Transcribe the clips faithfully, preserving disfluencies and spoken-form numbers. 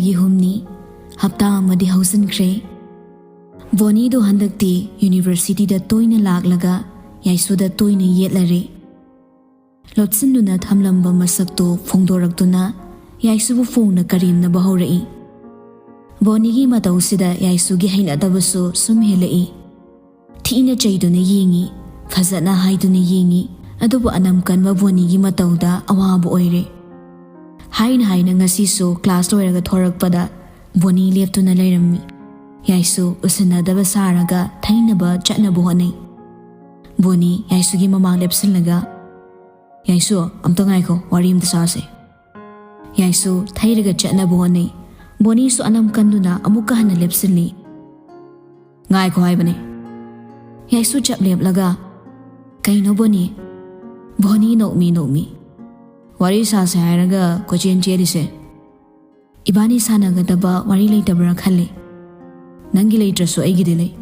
ꯒꯤ ꯍꯨꯝꯅꯤ, ꯍꯞꯇꯥ ꯑꯃꯗꯤ ꯍꯧꯖꯤꯟꯈ꯭ꯔꯦ꯫ ꯕꯣꯅꯤꯗꯨ ꯍꯟꯗꯛꯇꯤ ꯌꯨꯅꯤꯚꯔꯁꯤꯇꯤꯗ ꯇꯣꯏꯅ ꯂꯥꯛꯂꯒ ꯌꯥꯏꯁꯨꯗ ꯇꯣꯏꯅ ꯌꯦꯠꯂꯔꯦ꯫ ꯂꯣꯠꯁꯤꯟꯗꯨꯅ ꯊꯝꯂꯝꯕ ꯃꯁꯛꯇꯨ ꯐꯣꯡꯗꯣꯔꯛꯇꯨꯅ ꯌꯥꯏꯁꯨꯕꯨ ꯐꯣꯡꯅ ꯀꯔꯦꯝꯅꯕ ꯍꯧꯔꯛꯏ꯫ ꯕꯣꯅꯤꯒꯤ ꯃꯇꯧꯁꯤꯗ ꯌꯥꯏꯁꯨꯒꯤ ꯍꯩꯅꯗꯕꯁꯨ ꯁꯨꯝ ꯍꯦꯜꯂꯛꯏ꯫ ꯊꯤꯅ ꯆꯩꯗꯨꯅ ꯌꯦꯡꯉꯤ, ꯐꯖꯅ ꯍꯥꯏꯗꯨꯅ ꯌꯦꯡꯉꯤ, ꯑꯗꯨꯕꯨ ꯑꯅꯝ ꯀꯟꯕ ꯕꯣꯅꯤꯒꯤ ꯃꯇꯧꯗ ꯑꯋꯥꯕ ꯑꯣꯏꯔꯦ꯫ ꯍꯥꯏꯅ ꯍꯥꯏꯅ ꯉꯁꯤꯁꯨ ꯀ꯭ꯂꯥꯁ ꯂꯣꯏꯔꯒ ꯊꯣꯔꯛꯄꯗ ꯕꯣꯅꯤ ꯂꯦꯞꯇꯨꯅ ꯂꯩꯔꯝꯃꯤ꯫ ꯌꯥꯏꯁꯨ ꯎꯁꯤꯟꯅꯗꯕ ꯁꯥꯔꯒ ꯊꯩꯅꯕ ꯆꯠꯅꯕ ꯍꯣꯠꯅꯩ꯫ ꯕꯣꯅꯤ ꯌꯥꯏꯁꯨꯒꯤ ꯃꯃꯥꯡ ꯂꯦꯞꯁꯤꯜꯂꯒ, "ꯌꯥꯏꯁꯨ, ꯑꯝꯇ ꯉꯥꯏꯈꯣ, ꯋꯥꯔꯤ ꯑꯝꯇ ꯁꯥꯁꯦ꯫" ꯌꯥꯏꯁꯨ ꯊꯩꯔꯒ ꯆꯠꯅꯕ ꯍꯣꯠꯅꯩ꯫ ꯕꯣꯅꯤꯁꯨ ꯑꯅꯝ ꯀꯟꯗꯨꯅ ꯑꯃꯨꯛꯀ ꯍꯟꯅ ꯂꯦꯞꯁꯤꯜꯂꯤ꯫ "ꯉꯥꯏꯈꯣ ꯍꯥꯏꯕꯅꯦ꯫" ꯌꯥꯏꯁꯨ ꯆꯞ ꯂꯦꯞꯂꯒ, "ꯀꯩꯅꯣ ꯕꯣꯅꯤ?" ꯕꯣꯅꯤ ꯅꯣꯛꯃꯤ ꯅꯣꯛꯃꯤ꯫ "ꯋꯥꯔꯤ ꯁꯥꯁꯦ ꯍꯥꯏꯔꯒ ꯀꯣꯏꯆꯦꯟ ꯆꯦꯜꯂꯤꯁꯦ?" "ꯏꯕꯥꯅꯤ ꯁꯥꯟꯅꯒꯗꯕ ꯋꯥꯔꯤ ꯂꯩꯇꯕ꯭ꯔꯥ ꯈꯜꯂꯤ꯫" "ꯅꯪꯒꯤ ꯂꯩꯇ꯭ꯔꯁꯨ ꯑꯩꯒꯤꯗꯤ ꯂꯩ꯫"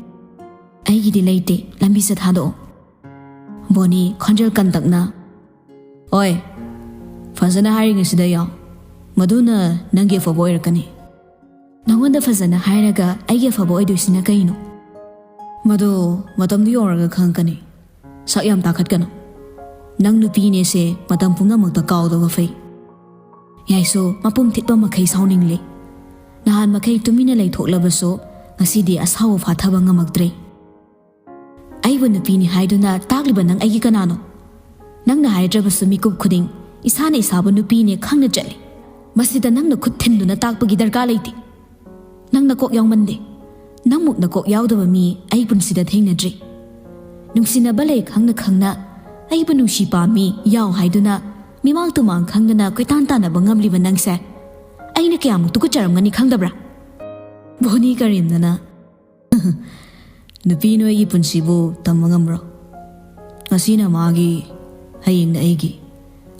"ꯑꯩꯒꯤꯗꯤ ꯂꯩꯇꯦ, ꯂꯝꯕꯤꯁꯦ ꯊꯥꯗꯣꯛꯑꯣ꯫" ꯕꯣꯅꯤ ꯈꯣꯟꯖꯦꯜ ꯀꯟꯇꯛꯅ, "ꯑꯣꯏ, ꯐꯖꯅ ꯍꯥꯏꯔꯤꯉꯩꯁꯤꯗ ꯌꯥꯎ, ꯃꯗꯨꯅ ꯅꯪꯒꯤ ꯑꯐꯕ ꯑꯣꯏꯔꯛꯀꯅꯤ꯫" "ꯅꯉꯣꯟꯗ ꯐꯖꯅ ꯍꯥꯏꯔꯒ ꯑꯩꯒꯤ ꯑꯐꯕ ꯑꯣꯏꯗꯣꯏꯁꯤꯅ ꯀꯩꯅꯣ?" "ꯃꯗꯨ ꯃꯇꯝꯗꯨ ꯌꯧꯔꯒ ꯈꯪꯉꯛꯀꯅꯤ꯫ ꯁꯛ ꯌꯥꯝ ꯇꯥꯈꯠꯀꯅꯨ꯫ ꯅꯪ ꯅꯨꯄꯤꯅꯦꯁꯦ ꯃꯇꯝ ꯄꯨꯝꯅꯃꯛꯇ ꯀꯥꯎꯗꯕ ꯐꯩ꯫" ꯌꯥꯏꯁꯨ ꯃꯄꯨꯝ ꯊꯤꯠꯄ ꯃꯈꯩ ꯁꯥꯎꯅꯤꯡꯂꯦ꯫ ꯅꯍꯥꯟ ꯃꯈꯩ ꯇꯨꯃꯤꯟꯅ ꯂꯩꯊꯣꯛꯂꯕꯁꯨ ꯉꯁꯤꯗꯤ ꯑꯁꯥꯎꯕ ꯐꯥꯊꯕ ꯉꯝꯃꯛꯇ꯭ꯔꯦ꯫ "ꯑꯩꯕꯨ ꯅꯨꯄꯤꯅꯤ ꯍꯥꯏꯗꯨꯅ ꯇꯥꯛꯂꯤꯕ ꯅꯪ ꯑꯩꯒꯤ ꯀꯅꯥꯅꯣ? ꯅꯪꯅ ꯍꯥꯏꯗ꯭ꯔꯕꯁꯨ ꯃꯤꯀꯨꯞ ꯈꯨꯗꯤꯡ ꯏꯁꯥꯅ ꯏꯁꯥꯕꯨ ꯅꯨꯄꯤꯅꯦ ꯈꯪꯅ ꯆꯠꯂꯤ꯫ ꯃꯁꯤꯗ ꯅꯪꯅ ꯈꯨꯠ ꯊꯤꯟꯗꯨꯅ ꯇꯥꯛꯄꯒꯤ ꯗꯔꯀꯥꯔ ꯂꯩꯇꯦ꯫ ꯅꯪ ꯅꯀꯣꯛ ꯌꯥꯎꯃꯟꯗꯦ꯫ ꯅꯪꯃꯨꯛ ꯅꯀꯣꯛ ꯌꯥꯎꯗꯕ ꯃꯤ ꯑꯩ ꯄꯨꯟꯁꯤꯗ ꯊꯦꯡꯅꯗ꯭ꯔꯤ꯫ ꯅꯨꯡꯁꯤꯅꯕ ꯂꯩ ꯈꯪꯅ ꯈꯪꯅ ꯑꯩꯕꯨ ꯅꯨꯡꯁꯤ ꯄꯥꯝꯃꯤ ꯌꯥꯎ ꯍꯥꯏꯗꯨꯅ ꯃꯤꯃꯥꯡ ꯇꯨꯃꯥꯡ ꯈꯪꯗꯅ ꯀꯣꯏꯇꯥꯟ ꯇꯥꯟꯅꯕ ꯉꯝꯂꯤꯕ ꯅꯪꯁꯦ ꯑꯩꯅ ꯀꯌꯥꯃꯨꯛ ꯇꯨꯀꯠꯆꯔꯝꯒꯅꯤ ꯈꯪꯗꯕ꯭ꯔꯥ?" ꯕꯣꯅꯤ ꯀꯔꯦꯝꯅꯅ, "ꯅꯨꯄꯤ ꯅꯣꯏꯒꯤ ꯄꯨꯟꯁꯤꯕꯨ ꯇꯝꯕ ꯉꯝꯕ꯭ꯔꯣ? ꯉꯁꯤꯅ ꯃꯥꯒꯤ, ꯍꯌꯦꯡꯅ ꯑꯩꯒꯤ꯫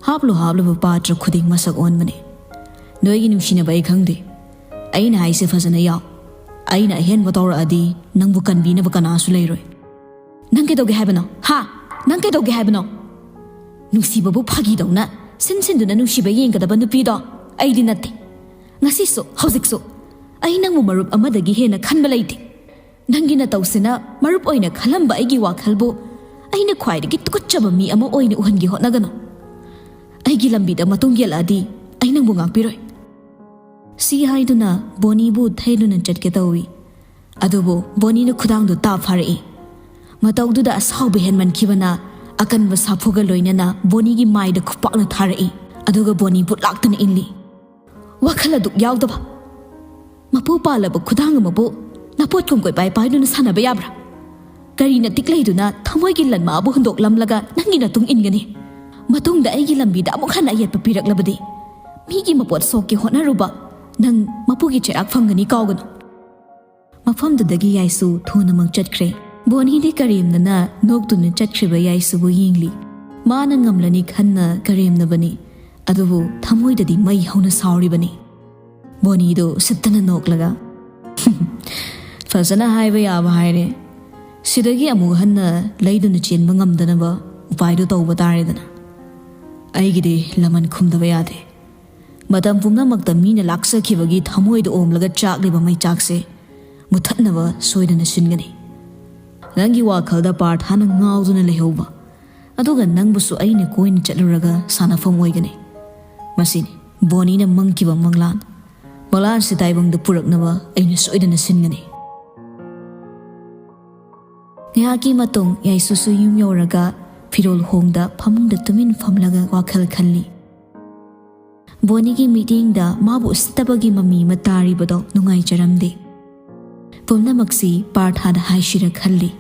ꯍꯥꯞꯂꯨ ꯍꯥꯞꯂꯨꯕ ꯄꯥꯇ꯭ꯔ ꯈꯨꯗꯤꯡ ꯃꯁꯛ ꯑꯣꯟꯕꯅꯤ꯫ ꯅꯣꯏꯒꯤ ꯅꯨꯡꯁꯤꯅꯕ ꯑꯩ ꯈꯪꯗꯦ꯫ ꯑꯩꯅ ꯍꯥꯏꯁꯦ ꯐꯖꯅ ꯌꯥꯎ꯫ ꯑꯩꯅ ꯑꯍꯦꯟꯕ ꯇꯧꯔꯛꯑꯗꯤ ꯅꯪꯕꯨ ꯀꯟꯕꯤꯅꯕ ꯀꯅꯥꯁꯨ ꯂꯩꯔꯣꯏ꯫" "ꯅꯪ ꯀꯩꯗꯧꯒꯦ ꯍꯥꯏꯕꯅꯣ? ꯍꯥ? ꯅꯪ ꯀꯩꯗꯧꯒꯦ ꯍꯥꯏꯕꯅꯣ? ꯅꯨꯡꯁꯤꯕꯕꯨ ꯐꯥꯒꯤꯗꯧꯅ ꯁꯤꯟ ꯁꯤꯟꯗꯨꯅ ꯅꯨꯡꯁꯤꯕ ꯌꯦꯡꯒꯗꯕ ꯅꯨꯄꯤꯗꯣ ꯑꯩꯗꯤ ꯅꯠꯇꯦ꯫ ꯉꯁꯤꯁꯨ, ꯍꯧꯖꯤꯛꯁꯨ ꯑꯩ ꯅꯪꯕꯨ ꯃꯔꯨꯞ ꯑꯃꯗꯒꯤ ꯍꯦꯟꯅ ꯈꯟꯕ ꯂꯩꯇꯦ꯫ ꯅꯪꯒꯤ ꯅꯇꯧꯁꯤꯅ ꯃꯔꯨꯞ ꯑꯣꯏꯅ ꯈꯜꯂꯝꯕ ꯑꯩꯒꯤ ꯋꯥꯈꯜꯕꯨ ꯑꯩꯅ ꯈ꯭ꯋꯥꯏꯗꯒꯤ ꯇꯨꯀꯠꯆꯕ ꯃꯤ ꯑꯃ ꯑꯣꯏꯅ ꯎꯍꯟꯒꯦ ꯍꯣꯠꯅꯒꯅꯨ꯫ ꯑꯩꯒꯤ ꯂꯝꯕꯤꯗ ꯃꯇꯨꯡ ꯌꯦꯜꯂꯛꯑꯗꯤ ꯑꯩ ꯅꯪꯕꯨ ꯉꯥꯛꯄꯤꯔꯣꯏ꯫ ꯁꯤ ꯍꯥꯏꯗꯨꯅ ꯕꯣꯅꯤꯕꯨ ꯊꯩꯗꯨꯅ ꯆꯠꯀꯦ ꯇꯧꯏ꯫ ꯑꯗꯨꯕꯨ ꯕꯣꯅꯤꯅ ꯈꯨꯗꯥꯡꯗꯨ ꯇꯥꯞ ꯐꯥꯔꯛꯏ꯫ ꯃꯇꯧꯗꯨꯗ ꯑꯁꯥꯎꯕ ꯍꯦꯟꯃꯟꯈꯤꯕꯅ ꯑꯀꯟꯕ ꯁꯥꯐꯨꯒ ꯂꯣꯏꯅꯅ ꯕꯣꯅꯤꯒꯤ ꯃꯥꯏꯗ ꯈꯨꯄꯥꯛꯅ ꯊꯥꯔꯛꯏ꯫ ꯑꯗꯨꯒ ꯕꯣꯅꯤꯕꯨ ꯂꯥꯛꯇꯅ ꯏꯜꯂꯤ꯫ ꯋꯥꯈꯜ ꯑꯗꯨꯛ ꯌꯥꯎꯗꯕ, ꯃꯄꯨ ꯄꯥꯜꯂꯕ ꯈꯨꯗꯥꯡ ꯑꯃꯕꯨ ꯅꯄꯣꯠꯀꯨꯝ ꯀꯣꯏꯄꯥꯏ ꯄꯥꯏꯗꯨꯅ ꯁꯥꯟꯅꯕ ꯌꯥꯕ꯭ꯔꯥ? ꯀꯔꯤ ꯅꯇꯤꯛ ꯂꯩꯗꯨꯅ ꯊꯃꯣꯏꯒꯤ ꯂꯟꯃꯥꯕꯨ ꯍꯨꯟꯗꯣꯛꯂꯝꯂꯒ ꯅꯪꯒꯤ ꯅꯇꯨꯡ ꯏꯟꯒꯅꯤ? ꯃꯇꯨꯡꯗ ꯑꯩꯒꯤ ꯂꯝꯕꯤꯗ ꯑꯃꯨꯛ ꯍꯟꯅ ꯑꯌꯦꯠꯄ ꯄꯤꯔꯛꯂꯕꯗꯤ ꯃꯤꯒꯤ ꯃꯄꯣꯠ ꯁꯣꯛꯀꯦ ꯍꯣꯠꯅꯔꯨꯕ ꯅꯪ ꯃꯄꯨꯒꯤ ꯆꯩꯔꯥꯛ ꯐꯪꯒꯅꯤ, ꯀꯥꯎꯒꯅꯨ꯫ ꯃꯐꯝꯗꯨꯗꯒꯤ ꯌꯥꯏꯁꯨ ꯊꯨꯅꯃꯛ ꯆꯠꯈ꯭ꯔꯦ꯫ ꯕꯣꯅꯤꯗꯤ ꯀꯔꯦꯝꯅꯅ ꯅꯣꯛꯇꯨꯅ ꯆꯠꯈ꯭ꯔꯤꯕ ꯌꯥꯏꯁꯨꯕꯨ ꯌꯦꯡꯂꯤ꯫ ꯃꯥꯅ ꯉꯝꯂꯅꯤ ꯈꯟꯅ ꯀꯔꯦꯝꯅꯕꯅꯤ, ꯑꯗꯨꯕꯨ ꯊꯃꯣꯏꯗꯗꯤ ꯃꯩ ꯍꯧꯅ ꯁꯥꯎꯔꯤꯕꯅꯤ꯫ ꯕꯣꯅꯤꯗꯨ ꯎꯁꯤꯠꯇꯅ ꯅꯣꯛꯂꯒ, "ꯐꯖꯅ ꯍꯥꯏꯕ ꯌꯥꯕ ꯍꯥꯏꯔꯦ꯫ ꯁꯤꯗꯒꯤ ꯑꯃꯨꯛ ꯍꯟꯅ ꯂꯩꯗꯨꯅ ꯆꯦꯟꯕ ꯉꯝꯗꯅꯕ ꯎꯄꯥꯏꯗꯨ ꯇꯧꯕ ꯇꯥꯔꯦꯗꯅ꯫ ꯑꯩꯒꯤꯗꯤ ꯂꯃꯟ ꯈꯨꯝꯗꯕ ꯌꯥꯗꯦ꯫ ꯃꯇꯝ ꯄꯨꯝꯅꯃꯛꯇ ꯃꯤꯅ ꯂꯥꯛꯆꯈꯤꯕꯒꯤ ꯊꯃꯣꯏꯗ ꯑꯣꯝꯂꯒ ꯆꯥꯛꯂꯤꯕ ꯃꯩꯆꯥꯛꯁꯦ ꯃꯨꯊꯠꯅꯕ ꯁꯣꯏꯗꯅ ꯁꯤꯟꯒꯅꯤ꯫ ꯅꯪꯒꯤ ꯋꯥꯈꯜꯗ ꯄꯥꯔꯊꯥꯅ ꯉꯥꯎꯗꯨꯅ ꯂꯩꯍꯧꯕ, ꯑꯗꯨꯒ ꯅꯪꯕꯨꯁꯨ ꯑꯩꯅ ꯀꯣꯏꯅ ꯆꯠꯂꯨꯔꯒ ꯁꯥꯟꯅꯐꯝ ꯑꯣꯏꯒꯅꯤ꯫ ꯃꯁꯤꯅꯤ ꯕꯣꯅꯤꯅ ꯃꯪꯈꯤꯕ ꯃꯪꯂꯥꯟ꯫ ꯃꯪꯂꯥꯟꯁꯤ ꯇꯥꯏꯕꯪꯗ ꯄꯨꯔꯛꯅꯕ ꯑꯩꯅ ꯁꯣꯏꯗꯅ ꯁꯤꯟꯒꯅꯤ꯫" ꯉꯥꯏꯍꯥꯛꯀꯤ ꯃꯇꯨꯡ ꯌꯥꯏꯁꯨꯁꯨ ꯌꯨꯝ ꯌꯧꯔꯒ ꯐꯤꯔꯣꯜ ꯍꯣꯡꯗ ꯐꯃꯨꯡꯗ ꯇꯨꯃꯤꯟ ꯐꯝꯂꯒ ꯋꯥꯈꯜ ꯈꯜꯂꯤ꯫ ꯕꯣꯅꯤꯒꯤ ꯃꯤꯠꯌꯦꯡꯗ ꯃꯥꯕꯨ ꯎꯁꯤꯠꯇꯕꯒꯤ ꯃꯃꯤ ꯑꯃ ꯇꯥꯔꯤꯕꯗꯣ ꯅꯨꯡꯉꯥꯏꯖꯔꯝꯗꯦ꯫ ꯄꯨꯝꯅꯃꯛꯁꯤ ꯄꯥꯔꯊꯥꯗ ꯍꯥꯏꯁꯤꯔ ꯈꯜꯂꯤ꯫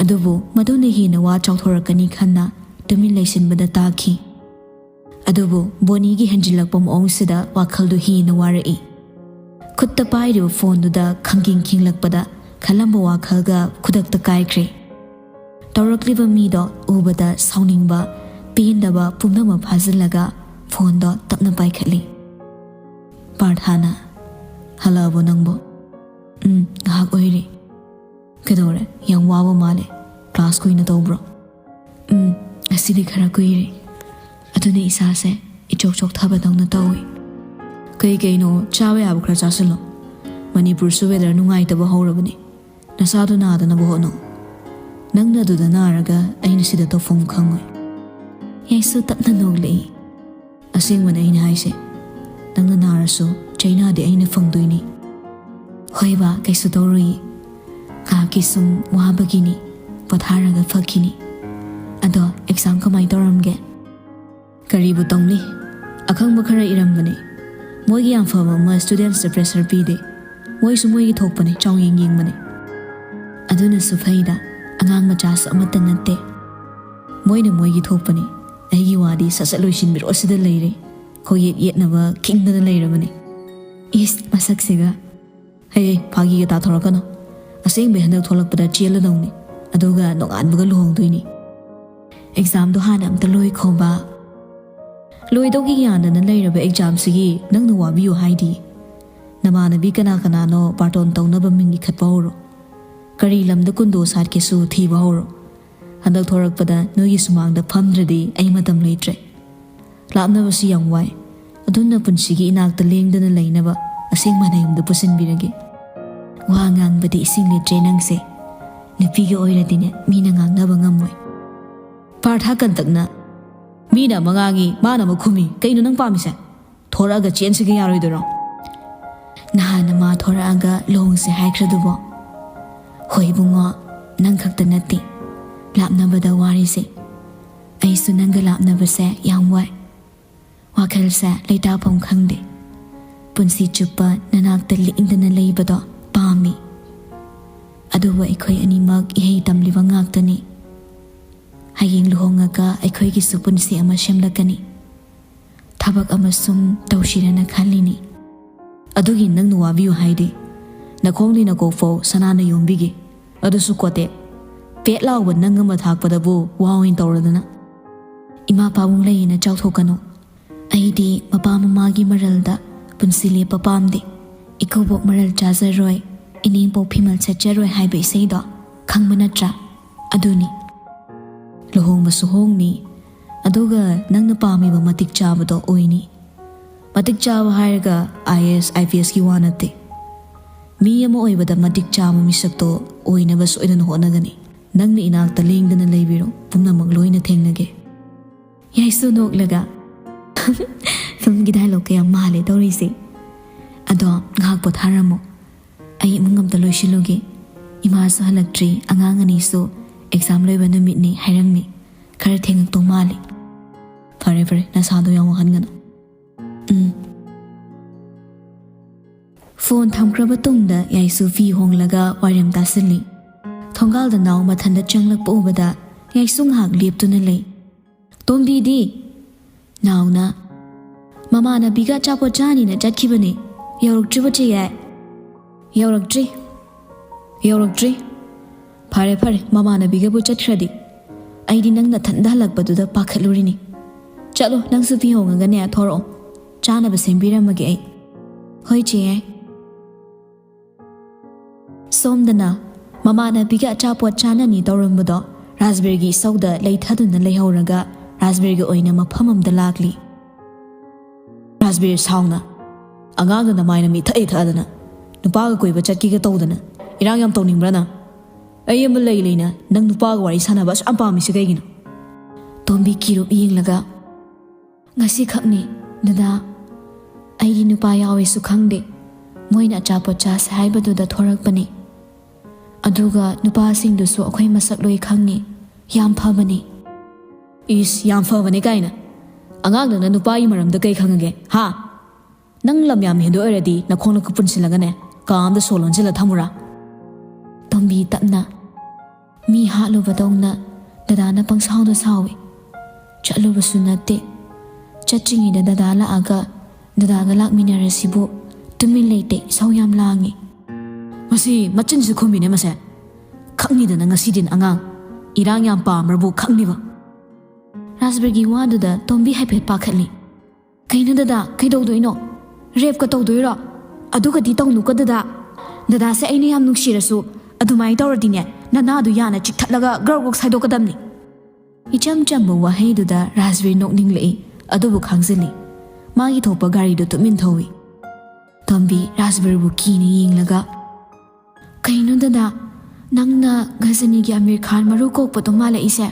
ꯑꯗꯨꯕꯨ ꯃꯗꯨꯅ ꯍꯦꯟꯅ ꯋꯥ ꯆꯥꯎꯊꯣꯔꯛꯀꯅꯤ ꯈꯟꯅ ꯇꯨꯃꯤꯟ ꯂꯩꯁꯤꯟꯕꯗ ꯇꯥꯈꯤ꯫ ꯑꯗꯨꯕꯨ ꯕꯣꯅꯤꯒꯤ ꯍꯦꯟꯖꯤꯜꯂꯛꯄ ꯃꯑꯣꯡꯁꯤꯗ ꯋꯥꯈꯜꯗꯨ ꯍꯦꯟꯅ ꯋꯥꯔꯛꯏ꯫ ꯈꯨꯠꯇ ꯄꯥꯏꯔꯤꯕ ꯐꯣꯟꯗꯨꯗ ꯈꯪꯈꯤꯡ ꯈꯤꯡꯂꯛꯄꯗ ꯈꯜꯂꯝꯕ ꯋꯥꯈꯜꯒ ꯈꯨꯗꯛꯇ ꯀꯥꯏꯈ꯭ꯔꯦ꯫ ꯇꯧꯔꯛꯂꯤꯕ ꯃꯤꯗꯣ ꯎꯕꯗ ꯁꯥꯎꯅꯤꯡꯕ, ꯄꯦꯟꯗꯕ ꯄꯨꯝꯅꯃꯛ ꯐꯥꯖꯤꯜꯂꯒ ꯐꯣꯟꯗꯣ ꯇꯞꯅ ꯄꯥꯏꯈꯠꯂꯤ꯫ ꯄꯥꯔꯊꯥꯅ, "ꯍꯜꯂꯛꯑꯕꯣ ꯅꯪꯕꯣ?" "ꯎꯝ, ꯉꯥꯏꯍꯥꯛ ꯑꯣꯏꯔꯦ꯫" "ꯀꯩꯗꯧꯔꯦ? ꯌꯥꯝ ꯋꯥꯕ ꯃꯥꯜꯂꯦ꯫ ꯀ꯭ꯂꯥꯁ ꯀꯨꯏꯅ ꯇꯧꯕ꯭ꯔꯣ?" "ꯎꯝ, ꯉꯁꯤꯗꯤ ꯈꯔ ꯀꯨꯏꯔꯦ꯫ ꯑꯗꯨꯅ ꯏꯁꯥꯁꯦ ꯏꯆꯣꯛ ꯆꯣꯛꯊꯕꯗꯧꯅ ꯇꯧꯏ꯫" ꯀꯩ ꯀꯩꯅꯣ ꯆꯥꯕ ꯌꯥꯕ ꯈꯔ ꯆꯥꯁꯤꯜꯂꯣ꯫ ꯃꯅꯤꯄꯨꯔꯁꯨ ꯋꯦꯗꯔ ꯅꯨꯡꯉꯥꯏꯇꯕ ꯍꯧꯔꯕꯅꯤ꯫ ꯅꯁꯥꯗꯣ ꯅꯥꯗꯅꯕ ꯍꯣꯠꯅꯧ꯫ ꯅꯪꯅ ꯑꯗꯨꯗ ꯅꯥꯔꯒ ꯑꯩꯅ ꯁꯤꯗ ꯇꯧꯐꯝ ꯈꯪꯉꯣꯏ꯫ ꯌꯥꯏꯁꯨ ꯇꯞꯅ ꯅꯣꯛꯂꯛꯏ꯫ ꯑꯁꯦꯡꯕꯅꯦ ꯑꯩꯅ ꯍꯥꯏꯁꯦ꯫ ꯅꯪꯅ ꯅꯥꯔꯁꯨ ꯆꯩꯅꯥꯗꯤ ꯑꯩꯅ ꯐꯪꯗꯣꯏꯅꯤ꯫ ꯍꯣꯏ ꯕꯥ, ꯀꯩꯁꯨ ꯇꯧꯔꯣꯏꯌꯦ꯫ ꯉꯥꯏꯍꯥꯛꯀꯤ ꯁꯨꯝ ꯋꯥꯕꯒꯤꯅꯤ꯫ ꯄꯣꯊꯥꯔꯒ ꯐꯈꯤꯅꯤ꯫ ꯑꯗꯣ ꯑꯦꯛꯖꯥꯝ ꯀꯃꯥꯏꯅ ꯇꯧꯔꯝꯒꯦ? ꯀꯔꯤꯕꯨ ꯇꯧꯅꯤ? ꯑꯈꯪꯕ ꯈꯔ ꯏꯔꯝꯕꯅꯦ꯫ ꯃꯣꯏꯒꯤ ꯌꯥꯝ ꯐꯕ ꯑꯃ ꯁ꯭ꯇꯨꯗꯦꯟꯠꯁꯇ ꯄ꯭ꯔꯦꯁꯔ ꯄꯤꯗꯦ꯫ ꯃꯣꯏꯁꯨ ꯃꯣꯏꯒꯤ ꯊꯣꯛꯄꯅꯦ, ꯆꯥꯡꯌꯦꯡ ꯌꯦꯡꯕꯅꯦ꯫ ꯑꯗꯨꯅꯁꯨ ꯐꯩꯗ, ꯑꯉꯥꯡ ꯃꯆꯥꯁꯨ ꯑꯃꯠꯇ ꯅꯠꯇꯦ꯫ ꯃꯣꯏꯅ ꯃꯣꯏꯒꯤ ꯊꯣꯛꯄꯅꯦ꯫ ꯑꯩꯒꯤ ꯋꯥꯗꯤ ꯁꯠ ꯁꯠ ꯂꯣꯏꯁꯤꯟꯕꯤꯔꯛꯑꯣ ꯁꯤꯗ ꯂꯩꯔꯦ꯫ ꯈꯣꯏꯌꯦꯠ ꯌꯦꯠꯅꯕ ꯈꯤꯡꯗꯅ ꯂꯩꯔꯕꯅꯦ꯫ ꯏꯁ, ꯃꯁꯛꯁꯤꯒ꯫ ꯍꯦ, ꯐꯥꯒꯤꯒ ꯇꯥꯊꯣꯔꯛꯀꯅꯨ꯫ ꯑꯁꯦꯡꯕꯩ ꯍꯟꯗꯛ ꯊꯣꯛꯂꯛꯄꯗ ꯆꯦꯜꯂꯗꯧꯅꯤ꯫ ꯑꯗꯨꯒ ꯅꯣꯡꯉꯥꯟꯕꯒ ꯂꯨꯍꯣꯡꯗꯣꯏꯅꯤ꯫ ꯑꯦꯛꯖꯥꯝꯗꯣ ꯍꯥꯟꯅ ꯑꯝꯇ ꯂꯣꯏꯈꯣꯕ꯫ ꯂꯣꯏꯗꯧꯒꯤ ꯌꯥꯗꯅ ꯂꯩꯔꯕ ꯑꯦꯛꯖꯥꯝꯁꯤꯒꯤ ꯅꯪꯅ ꯋꯥꯕꯤꯌꯨ ꯍꯥꯏꯗꯤ? ꯅꯃꯥꯟꯅꯕꯤ ꯀꯅꯥ ꯀꯅꯥꯅꯣ ꯕꯥꯔꯇꯣꯟ ꯇꯧꯅꯕ ꯃꯤꯡ ꯏꯈꯠꯄ ꯍꯧꯔꯣ꯫ ꯀꯔꯤ ꯂꯝꯗ ꯀꯨꯟꯗꯣ ꯁꯥꯠꯀꯦꯁꯨ ꯊꯤꯕ ꯍꯧꯔꯣ꯫ ꯍꯟꯗꯛ ꯊꯣꯔꯛꯄꯗ ꯅꯣꯏꯒꯤ ꯁꯨꯃꯥꯡꯗ ꯐꯝꯗ꯭ꯔꯗꯤ ꯑꯩ ꯃꯇꯝ ꯂꯩꯇ꯭ꯔꯦ꯫ ꯂꯥꯞꯅꯕꯁꯤ ꯌꯥꯝ ꯋꯥꯏ꯫ ꯑꯗꯨꯅ ꯄꯨꯟꯁꯤꯒꯤ ꯏꯅꯥꯛꯇ ꯂꯦꯡꯗꯅ ꯂꯩꯅꯕ ꯑꯁꯦꯡꯕ ꯅꯌꯨꯝꯗ ꯄꯨꯁꯤꯟꯕꯤꯔꯒꯦ꯫ ꯋꯥ ꯉꯥꯡꯕꯗꯤ ꯏꯁꯤꯡ ꯂꯤꯇ꯭ꯔꯦ ꯅꯪꯁꯦ꯫ ꯅꯨꯄꯤꯒ ꯑꯣꯏꯔꯗꯤꯅꯦ, ꯃꯤꯅ ꯉꯥꯡꯅꯕ ꯉꯝꯃꯣꯏ꯫ ꯄꯥꯔꯊ ꯀꯟꯇꯛꯅ, "ꯃꯤꯅ ꯑꯃ ꯉꯥꯡꯉꯤ, ꯃꯥꯅ ꯑꯃ ꯈꯨꯝꯃꯤ꯫ ꯀꯩꯅꯣ ꯅꯪ ꯄꯥꯝꯃꯤꯁꯦ? ꯊꯣꯔꯛꯑꯒ ꯆꯦꯟꯁꯤꯒ ꯌꯥꯔꯣꯏꯗꯣꯏꯔꯣ?" ꯅꯍꯥꯟ ꯃꯥ ꯊꯣꯔꯛꯑꯒ ꯂꯨꯍꯣꯡꯁꯦ ꯍꯥꯏꯈ꯭ꯔꯗꯨꯕꯣ? ꯍꯣꯏ ꯏꯕꯨꯡꯉꯣ, ꯅꯪ ꯈꯛꯇ ꯅꯠꯇꯦ ꯂꯥꯞꯅꯕꯗ ꯋꯥꯔꯤꯁꯦ꯫ ꯑꯩꯁꯨ ꯅꯪꯒ ꯂꯥꯞꯅꯕꯁꯦ ꯌꯥꯝ ꯋꯥꯏ꯫ ꯋꯥꯈꯜꯁꯦ ꯂꯩꯇꯥꯐꯝ ꯈꯪꯗꯦ꯫ ꯄꯨꯟꯁꯤ ꯆꯨꯞꯄ ꯅꯅꯥꯛꯇ ꯂꯦꯡꯗꯅ ꯂꯩꯕꯗꯣ ꯄꯥꯝꯃꯤ꯫ ꯑꯗꯨꯕꯨ ꯑꯩꯈꯣꯏ ꯑꯅꯤꯃꯛ ꯏꯍꯩ ꯇꯝꯂꯤꯕ ꯉꯥꯛꯇꯅꯤ꯫ ꯍꯌꯦꯡ ꯂꯨꯍꯣꯡꯉꯒ ꯑꯩꯈꯣꯏꯒꯤꯁꯨ ꯄꯨꯟꯁꯤ ꯑꯃ ꯁꯦꯝꯂꯛꯀꯅꯤ꯫ ꯊꯕꯛ ꯑꯃ ꯁꯨꯝ ꯇꯧꯁꯤꯔꯅ ꯈꯜꯂꯤꯅꯤ꯫ ꯑꯗꯨꯒꯤ ꯅꯪꯅ ꯋꯥꯕꯤꯌꯨ ꯍꯥꯏꯗꯤ? ꯅꯈꯣꯡꯗꯤ ꯅꯀꯣꯛꯐꯥꯎ ꯁꯅꯥꯅ ꯌꯣꯝꯕꯤꯒꯦ꯫ ꯑꯗꯨꯁꯨ ꯀꯣꯇꯦꯛ꯫ ꯄꯦꯠ ꯂꯥꯎꯕ ꯅꯪ ꯑꯃ ꯊꯥꯛꯄꯗꯕꯨ ꯋꯥ ꯑꯣꯏꯅ ꯇꯧꯔꯗꯅ꯫ ꯏꯃꯥ ꯄꯥꯕꯨꯡ ꯂꯩꯌꯦꯅ ꯆꯥꯎꯊꯣꯛꯀꯅꯨ꯫ ꯑꯩꯗꯤ ꯃꯄꯥ ꯃꯃꯥꯒꯤ ꯃꯔꯜꯗ ꯄꯨꯟꯁꯤ ꯂꯦꯞꯄ ꯄꯥꯝꯗꯦ꯫ ꯏꯀꯨꯕꯣꯛ ꯃꯔꯜ ꯆꯥꯖꯔꯣꯏ, ꯏꯅꯦꯝꯄꯣꯛ ꯐꯤꯃꯜ ꯁꯦꯠꯆꯔꯣꯏ ꯍꯥꯏꯕ ꯏꯁꯩꯗꯣ ꯈꯪꯕ ꯅꯠꯇ꯭ꯔꯥ? ꯑꯗꯨꯅꯤ꯫ ꯂꯨꯍꯣꯡꯕꯁꯨ ꯍꯣꯡꯅꯤ, ꯑꯗꯨꯒ ꯅꯪꯅ ꯄꯥꯝꯃꯤꯕ ꯃꯇꯤꯛ ꯆꯥꯕꯗꯣ ꯑꯣꯏꯅꯤ꯫ ꯃꯇꯤꯛ ꯆꯥꯕ ꯍꯥꯏꯔꯒ I A S, I P ꯑꯦꯁꯀꯤ ꯋꯥ ꯅꯠꯇꯦ꯫ ꯃꯤ ꯑꯃ ꯑꯣꯏꯕꯗ ꯃꯇꯤꯛ ꯆꯥꯕ ꯃꯤꯁꯛꯇꯣ ꯑꯣꯏꯅꯕ ꯁꯣꯏꯗꯅ ꯍꯣꯠꯅꯒꯅꯤ꯫ ꯅꯪꯅ ꯏꯅꯥꯛꯇ ꯂꯦꯡꯗꯅ ꯂꯩꯕꯤꯔꯣ, ꯄꯨꯝꯅꯃꯛ ꯂꯣꯏꯅ ꯊꯦꯡꯅꯒꯦ꯫ ꯌꯥꯏꯁꯨ ꯅꯣꯛꯂꯒ, "ꯐꯤꯂꯝꯒꯤ ꯗꯥꯏꯂꯣꯛꯀ ꯌꯥꯝ ꯃꯥꯜꯂꯦ ꯇꯧꯔꯤꯁꯦ꯫ ꯑꯗꯣ ꯉꯥꯏꯍꯥꯛ ꯄꯣꯊꯥꯔꯝꯃꯣ, ꯑꯩ ꯏꯃꯨꯡ ꯑꯝꯇ ꯂꯣꯏꯁꯤꯜꯂꯨꯒꯦ꯫ ꯏꯃꯥꯁꯨ ꯍꯜꯂꯛꯇ꯭ꯔꯤ, ꯑꯉꯥꯡ ꯑꯅꯤꯁꯨ ꯑꯦꯛꯖꯥꯝ ꯂꯣꯏꯕ ꯅꯨꯃꯤꯠꯅꯤ ꯍꯥꯏꯔꯝꯃꯤ꯫ ꯈꯔ ꯊꯦꯡꯉꯛꯇꯧ ꯃꯥꯜꯂꯤ꯫ ꯐꯔꯦ ꯐꯔꯦ, ꯅꯁꯥꯗꯣ ꯌꯥꯝ ꯋꯥꯍꯟꯒꯅꯨ꯫ ꯎꯝ꯫" ꯐꯣꯟ ꯊꯝꯈ꯭ꯔꯕ ꯇꯨꯡꯗ ꯌꯥꯏꯁꯨ ꯐꯤ ꯍꯣꯡꯂꯒ ꯋꯥꯔꯦꯝ ꯇꯥꯁꯤꯜꯂꯤ꯫ ꯊꯣꯡꯒꯥꯜꯗ ꯅꯥꯎ ꯃꯊꯟꯇ ꯆꯪꯂꯛꯄ ꯎꯕꯗ ꯌꯥꯏꯁꯨ ꯉꯥꯏꯍꯥꯛ ꯂꯦꯞꯇꯨꯅ ꯂꯩ꯫ "ꯇꯣꯝꯕꯤꯗꯤ?" ꯅꯥꯎꯅ, "ꯃꯃꯥꯟꯅꯕꯤꯒ ꯑꯆꯥꯄꯣꯠ ꯆꯥꯅꯤꯅ ꯆꯠꯈꯤꯕꯅꯦ꯫ ꯌꯧꯔꯛꯇ꯭ꯔꯤꯕꯣ ꯆꯦ ꯌꯥꯏ?" "ꯌꯧꯔꯛꯇ꯭ꯔꯤ꯫ ꯌꯧꯔꯛꯇ꯭ꯔꯤ꯫ ꯐꯔꯦ ꯐꯔꯦ, ꯃꯃꯥꯟꯅꯕꯤꯒꯕꯨ ꯆꯠꯈ꯭ꯔꯗꯤ꯫ ꯑꯩꯗꯤ ꯅꯪ ꯅꯊꯟꯗ ꯍꯜꯂꯛꯄꯗꯨꯗ ꯄꯥꯈꯠꯂꯨꯔꯤꯅꯤ꯫ ꯆꯠꯂꯣ, ꯅꯪꯁꯨ ꯐꯤ ꯍꯣꯡꯉꯒꯅꯦ ꯊꯣꯔꯛꯑꯣ꯫ ꯆꯥꯅꯕ ꯁꯦꯝꯕꯤꯔꯝꯃꯒꯦ ꯑꯩ꯫" "ꯍꯣꯏ ꯆꯦ ꯌꯥꯏ꯫" ꯁꯣꯝꯗꯅ ꯃꯃꯥꯟꯅꯕꯤꯒ ꯑꯆꯥꯄꯣꯠ ꯆꯥꯅꯅꯤ ꯇꯧꯔꯝꯕꯗꯣ ꯔꯥꯖꯕꯤꯔꯒꯤ ꯏꯁꯧꯗ ꯂꯩꯊꯗꯨꯅ ꯂꯩꯍꯧꯔꯒ ꯔꯥꯖꯕꯤꯔꯒꯤ ꯑꯣꯏꯅ ꯃꯐꯝ ꯑꯃꯗ ꯂꯥꯛꯂꯤ꯫ ꯔꯥꯖꯕꯤꯔ ꯁꯥꯎꯅ, "ꯑꯉꯥꯡꯗꯨꯅ ꯃꯥꯏꯅ ꯃꯤ ꯊꯛꯏ ꯊꯛꯑꯗꯅ, ꯅꯨꯄꯥꯒ ꯀꯣꯏꯕ ꯆꯠꯀꯦꯒ ꯇꯧꯗꯅ ꯏꯔꯥꯡ ꯌꯥꯝ ꯇꯧꯅꯤꯡꯕ꯭ꯔꯥ ꯅꯪ? ꯑꯩ ꯑꯃ ꯂꯩ ꯂꯩꯅ ꯅꯪ ꯅꯨꯄꯥꯒ ꯋꯥꯔꯤ ꯁꯥꯟꯅꯕ ꯑꯁꯨꯛ ꯌꯥꯝ ꯄꯥꯝꯃꯤꯁꯤ ꯀꯩꯒꯤꯅꯣ?" ꯇꯣꯝꯕꯤ ꯀꯤꯔꯨꯞ ꯌꯦꯡꯂꯒ, "ꯉꯁꯤꯈꯛꯅꯤ ꯗꯗꯥ, ꯑꯩꯒꯤ ꯅꯨꯄꯥ ꯌꯥꯎꯋꯦꯁꯨ ꯈꯪꯗꯦ꯫ ꯃꯣꯏꯅ ꯑꯆꯥꯄꯣꯠ ꯆꯥꯁꯦ ꯍꯥꯏꯕꯗꯨꯗ ꯊꯣꯔꯛꯄꯅꯤ꯫ ꯑꯗꯨꯒ ꯅꯨꯄꯥꯁꯤꯡꯗꯨꯁꯨ ꯑꯩꯈꯣꯏ ꯃꯁꯛ ꯂꯣꯏ ꯈꯪꯉꯤ꯫ ꯌꯥꯝ ꯐꯕꯅꯤ꯫" "ꯏꯁ, ꯌꯥꯝ ꯐꯕꯅꯦ ꯀꯥꯏꯅ꯫ ꯑꯉꯥꯡ ꯅꯪꯅ ꯅꯨꯄꯥꯒꯤ ꯃꯔꯝꯗ ꯀꯩ ꯈꯪꯉꯒꯦ, ꯍꯥ? ꯅꯪ ꯂꯝ ꯌꯥꯝ ꯍꯦꯟꯗꯣꯛ ꯑꯣꯏꯔꯗꯤ ꯅꯈꯣꯡꯅ ꯈꯨꯠ ꯄꯨꯟꯁꯤꯜꯂꯒꯅꯦ, ꯀꯥ ꯑꯝꯗ ꯁꯣ ꯂꯣꯟꯁꯤꯜꯂ ꯊꯝꯃꯨꯔꯥ?" ꯇꯣꯝꯕꯤ ꯇꯞꯅ, ꯃꯤ ꯍꯥꯠꯂꯨꯕꯗꯧꯅ ꯗꯗꯥꯅ ꯄꯪꯁꯥꯎꯗ ꯁꯥꯎꯏ꯫ ꯆꯠꯂꯨꯕꯁꯨ ꯅꯠꯇꯦ꯫ ꯆꯠꯇ꯭ꯔꯤꯉꯩꯗ ꯗꯗꯥ ꯂꯥꯛꯑꯒ ꯗꯗꯥꯒ ꯂꯥꯛꯃꯤꯟꯅꯔꯁꯤꯕꯨ ꯇꯨꯃꯤꯟ ꯂꯩꯇꯦ, ꯏꯁꯧ ꯌꯥꯝ ꯂꯥꯡꯉꯤ꯫ "ꯃꯁꯤ ꯃꯆꯤꯟꯁꯤ ꯈꯨꯝꯃꯤꯅꯦ ꯃꯁꯦ꯫ ꯈꯪꯅꯤꯗꯅ ꯉꯁꯤꯗꯤ ꯑꯉꯥꯡ ꯏꯔꯥꯡ ꯌꯥꯝ ꯄꯥꯝꯕ꯭ꯔꯕꯨ ꯈꯪꯅꯤꯕ꯫" ꯔꯥꯖꯕꯤꯔꯒꯤ ꯋꯥꯗꯨꯗ ꯇꯣꯝꯕꯤ ꯍꯥꯏꯐꯦꯠ ꯄꯥꯈꯠꯂꯤ꯫ "ꯀꯩꯅꯣ ꯗꯗꯥ, ꯀꯩꯗꯧꯗꯣꯏꯅꯣ? ꯔꯦꯞꯀ ꯇꯧꯗꯣꯏꯔꯣ? ꯑꯗꯨꯒꯗꯤ ꯇꯧꯅꯨꯀꯣ ꯗꯗꯥ꯫ ꯗꯗꯥꯁꯦ ꯑꯩꯅ ꯌꯥꯝ ꯅꯨꯡꯁꯤꯔꯁꯨ ꯑꯗꯨꯃꯥꯏꯅ ꯇꯧꯔꯗꯤꯅꯦ, ꯅꯅꯥꯗꯨ ꯌꯥꯅ ꯆꯤꯛꯊꯠꯂꯒ ꯒ꯭ꯔꯧ ꯒ꯭ꯔꯧ ꯁꯥꯏꯗꯣꯛꯀꯗꯕꯅꯤ꯫" ꯏꯆꯝ ꯆꯝꯕ ꯋꯥꯍꯩꯗꯨꯗ ꯔꯥꯖꯕꯤꯔ ꯅꯣꯛꯅꯤꯡꯂꯛꯏ, ꯑꯗꯨꯕꯨ ꯈꯥꯡꯖꯤꯜꯂꯤ꯫ ꯃꯥꯒꯤ ꯊꯣꯛꯄ ꯒꯥꯔꯤꯗꯨ ꯇꯨꯃꯤꯟ ꯊꯧꯏ꯫ ꯇꯣꯝꯕꯤ ꯔꯥꯖꯕꯤꯔꯕꯨ ꯀꯤꯅ ꯌꯦꯡꯂꯒ, "ꯀꯩꯅꯣ ꯗꯗꯥ, ꯅꯪꯅ ꯒꯖꯅꯤꯒꯤ ꯑꯃꯤꯔ ꯈꯥꯟ ꯃꯔꯨ ꯀꯣꯛꯄꯗꯣ ꯃꯥꯜꯂꯛꯏꯁꯦ?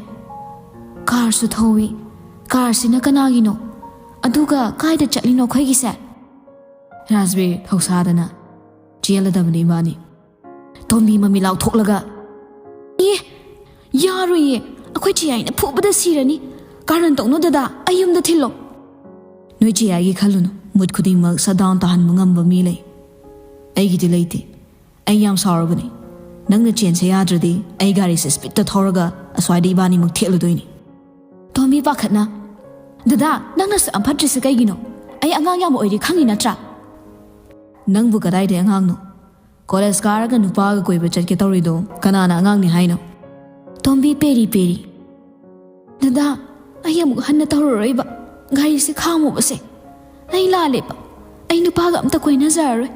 ꯀꯥꯔꯁꯨ ꯊꯧꯏ꯫ ꯀꯥꯔꯁꯤꯅ ꯀꯅꯥꯒꯤꯅꯣ? ꯑꯗꯨꯒ ꯀꯥꯏꯗ ꯆꯠꯂꯤꯅꯣ ꯑꯩꯈꯣꯏꯒꯤꯁꯦ?" ꯔꯥꯖꯕꯤꯔ ꯊꯧꯁꯥꯗꯅ, "ꯆꯦꯜꯂꯗꯕꯅꯤ ꯏꯕꯥꯅꯤ"꯫ ꯇꯣꯝꯕꯤ ꯃꯃꯤ ꯂꯥꯎꯊꯣꯛꯂꯒ, "ꯑꯦ, ꯌꯥꯔꯣꯏꯌꯦ, ꯑꯩꯈꯣꯏ ꯆꯦꯌꯥꯏꯅ ꯐꯨꯕꯗ ꯁꯤꯔꯅꯤ꯫ ꯀꯥꯔꯟ ꯇꯧꯅꯨ ꯗꯗꯥ, ꯑꯩ ꯌꯨꯝꯗ ꯊꯤꯜꯂꯣ"꯫ "ꯅꯣꯏ ꯆꯦꯌꯥꯏꯒꯤ ꯈꯜꯂꯨꯅꯨ, ꯃꯨꯠ ꯈꯨꯗꯤꯡꯃꯛ ꯁꯠ ꯗꯥꯎꯟ ꯇꯥꯍꯟꯕ ꯉꯝꯕ ꯃꯤ ꯂꯩ꯫ ꯑꯩꯒꯤꯗꯤ ꯂꯩꯇꯦ꯫ ꯑꯩ ꯌꯥꯝ ꯁꯥꯎꯔꯕꯅꯤ꯫ ꯅꯪꯅ ꯆꯦꯟꯁꯦ ꯌꯥꯗ꯭ꯔꯗꯤ ꯑꯩ ꯒꯥꯔꯤꯁꯦ ꯁ꯭ꯄꯤꯗꯇ ꯊꯧꯔꯒ ꯑꯁ꯭ꯋꯥꯏꯗ ꯏꯕꯥꯅꯤꯃꯛ ꯊꯦꯠꯂꯨꯗꯣꯏꯅꯤ"꯫ ꯇꯣꯝꯕꯤ ꯄꯥꯈꯠꯅ, "ꯗꯗꯥ, ꯅꯪꯅ ꯑꯁꯨꯛ ꯌꯥꯝ ꯐꯠꯇ꯭ꯔꯤꯁꯦ ꯀꯩꯒꯤꯅꯣ? ꯑꯩ ꯑꯉꯥꯡ ꯌꯥꯝ ꯑꯣꯏꯔꯤ ꯈꯪꯉꯤ ꯅꯠꯇ꯭ꯔꯥ?" "ꯅꯪꯕꯨ ꯀꯗꯥꯏꯗꯩ ꯑꯉꯥꯡꯅꯣ? ꯀꯣꯂꯦꯖ ꯀꯥꯔꯒ ꯅꯨꯄꯥꯒ ꯀꯣꯏꯕ ꯆꯠꯀꯦ ꯇꯧꯔꯤꯗꯣ ꯀꯅꯥꯅ ꯑꯉꯥꯡꯅꯤ ꯍꯥꯏꯅꯣ?" ꯇꯣꯝꯕꯤ ꯄꯦꯔꯤ ꯄꯦꯔꯤ, "ꯗꯗꯥ, ꯑꯩ ꯑꯃꯨꯛ ꯍꯟꯅ ꯇꯧꯔꯔꯣꯏꯕ꯫ ꯒꯥꯔꯤꯁꯦ ꯈꯥꯝꯃꯨꯕꯁꯦ꯫ ꯑꯩ ꯂꯥꯜꯂꯦꯕ꯫ ꯑꯩ ꯅꯨꯄꯥꯒ ꯑꯝꯇ ꯀꯣꯏꯅꯖꯔꯔꯣꯏ꯫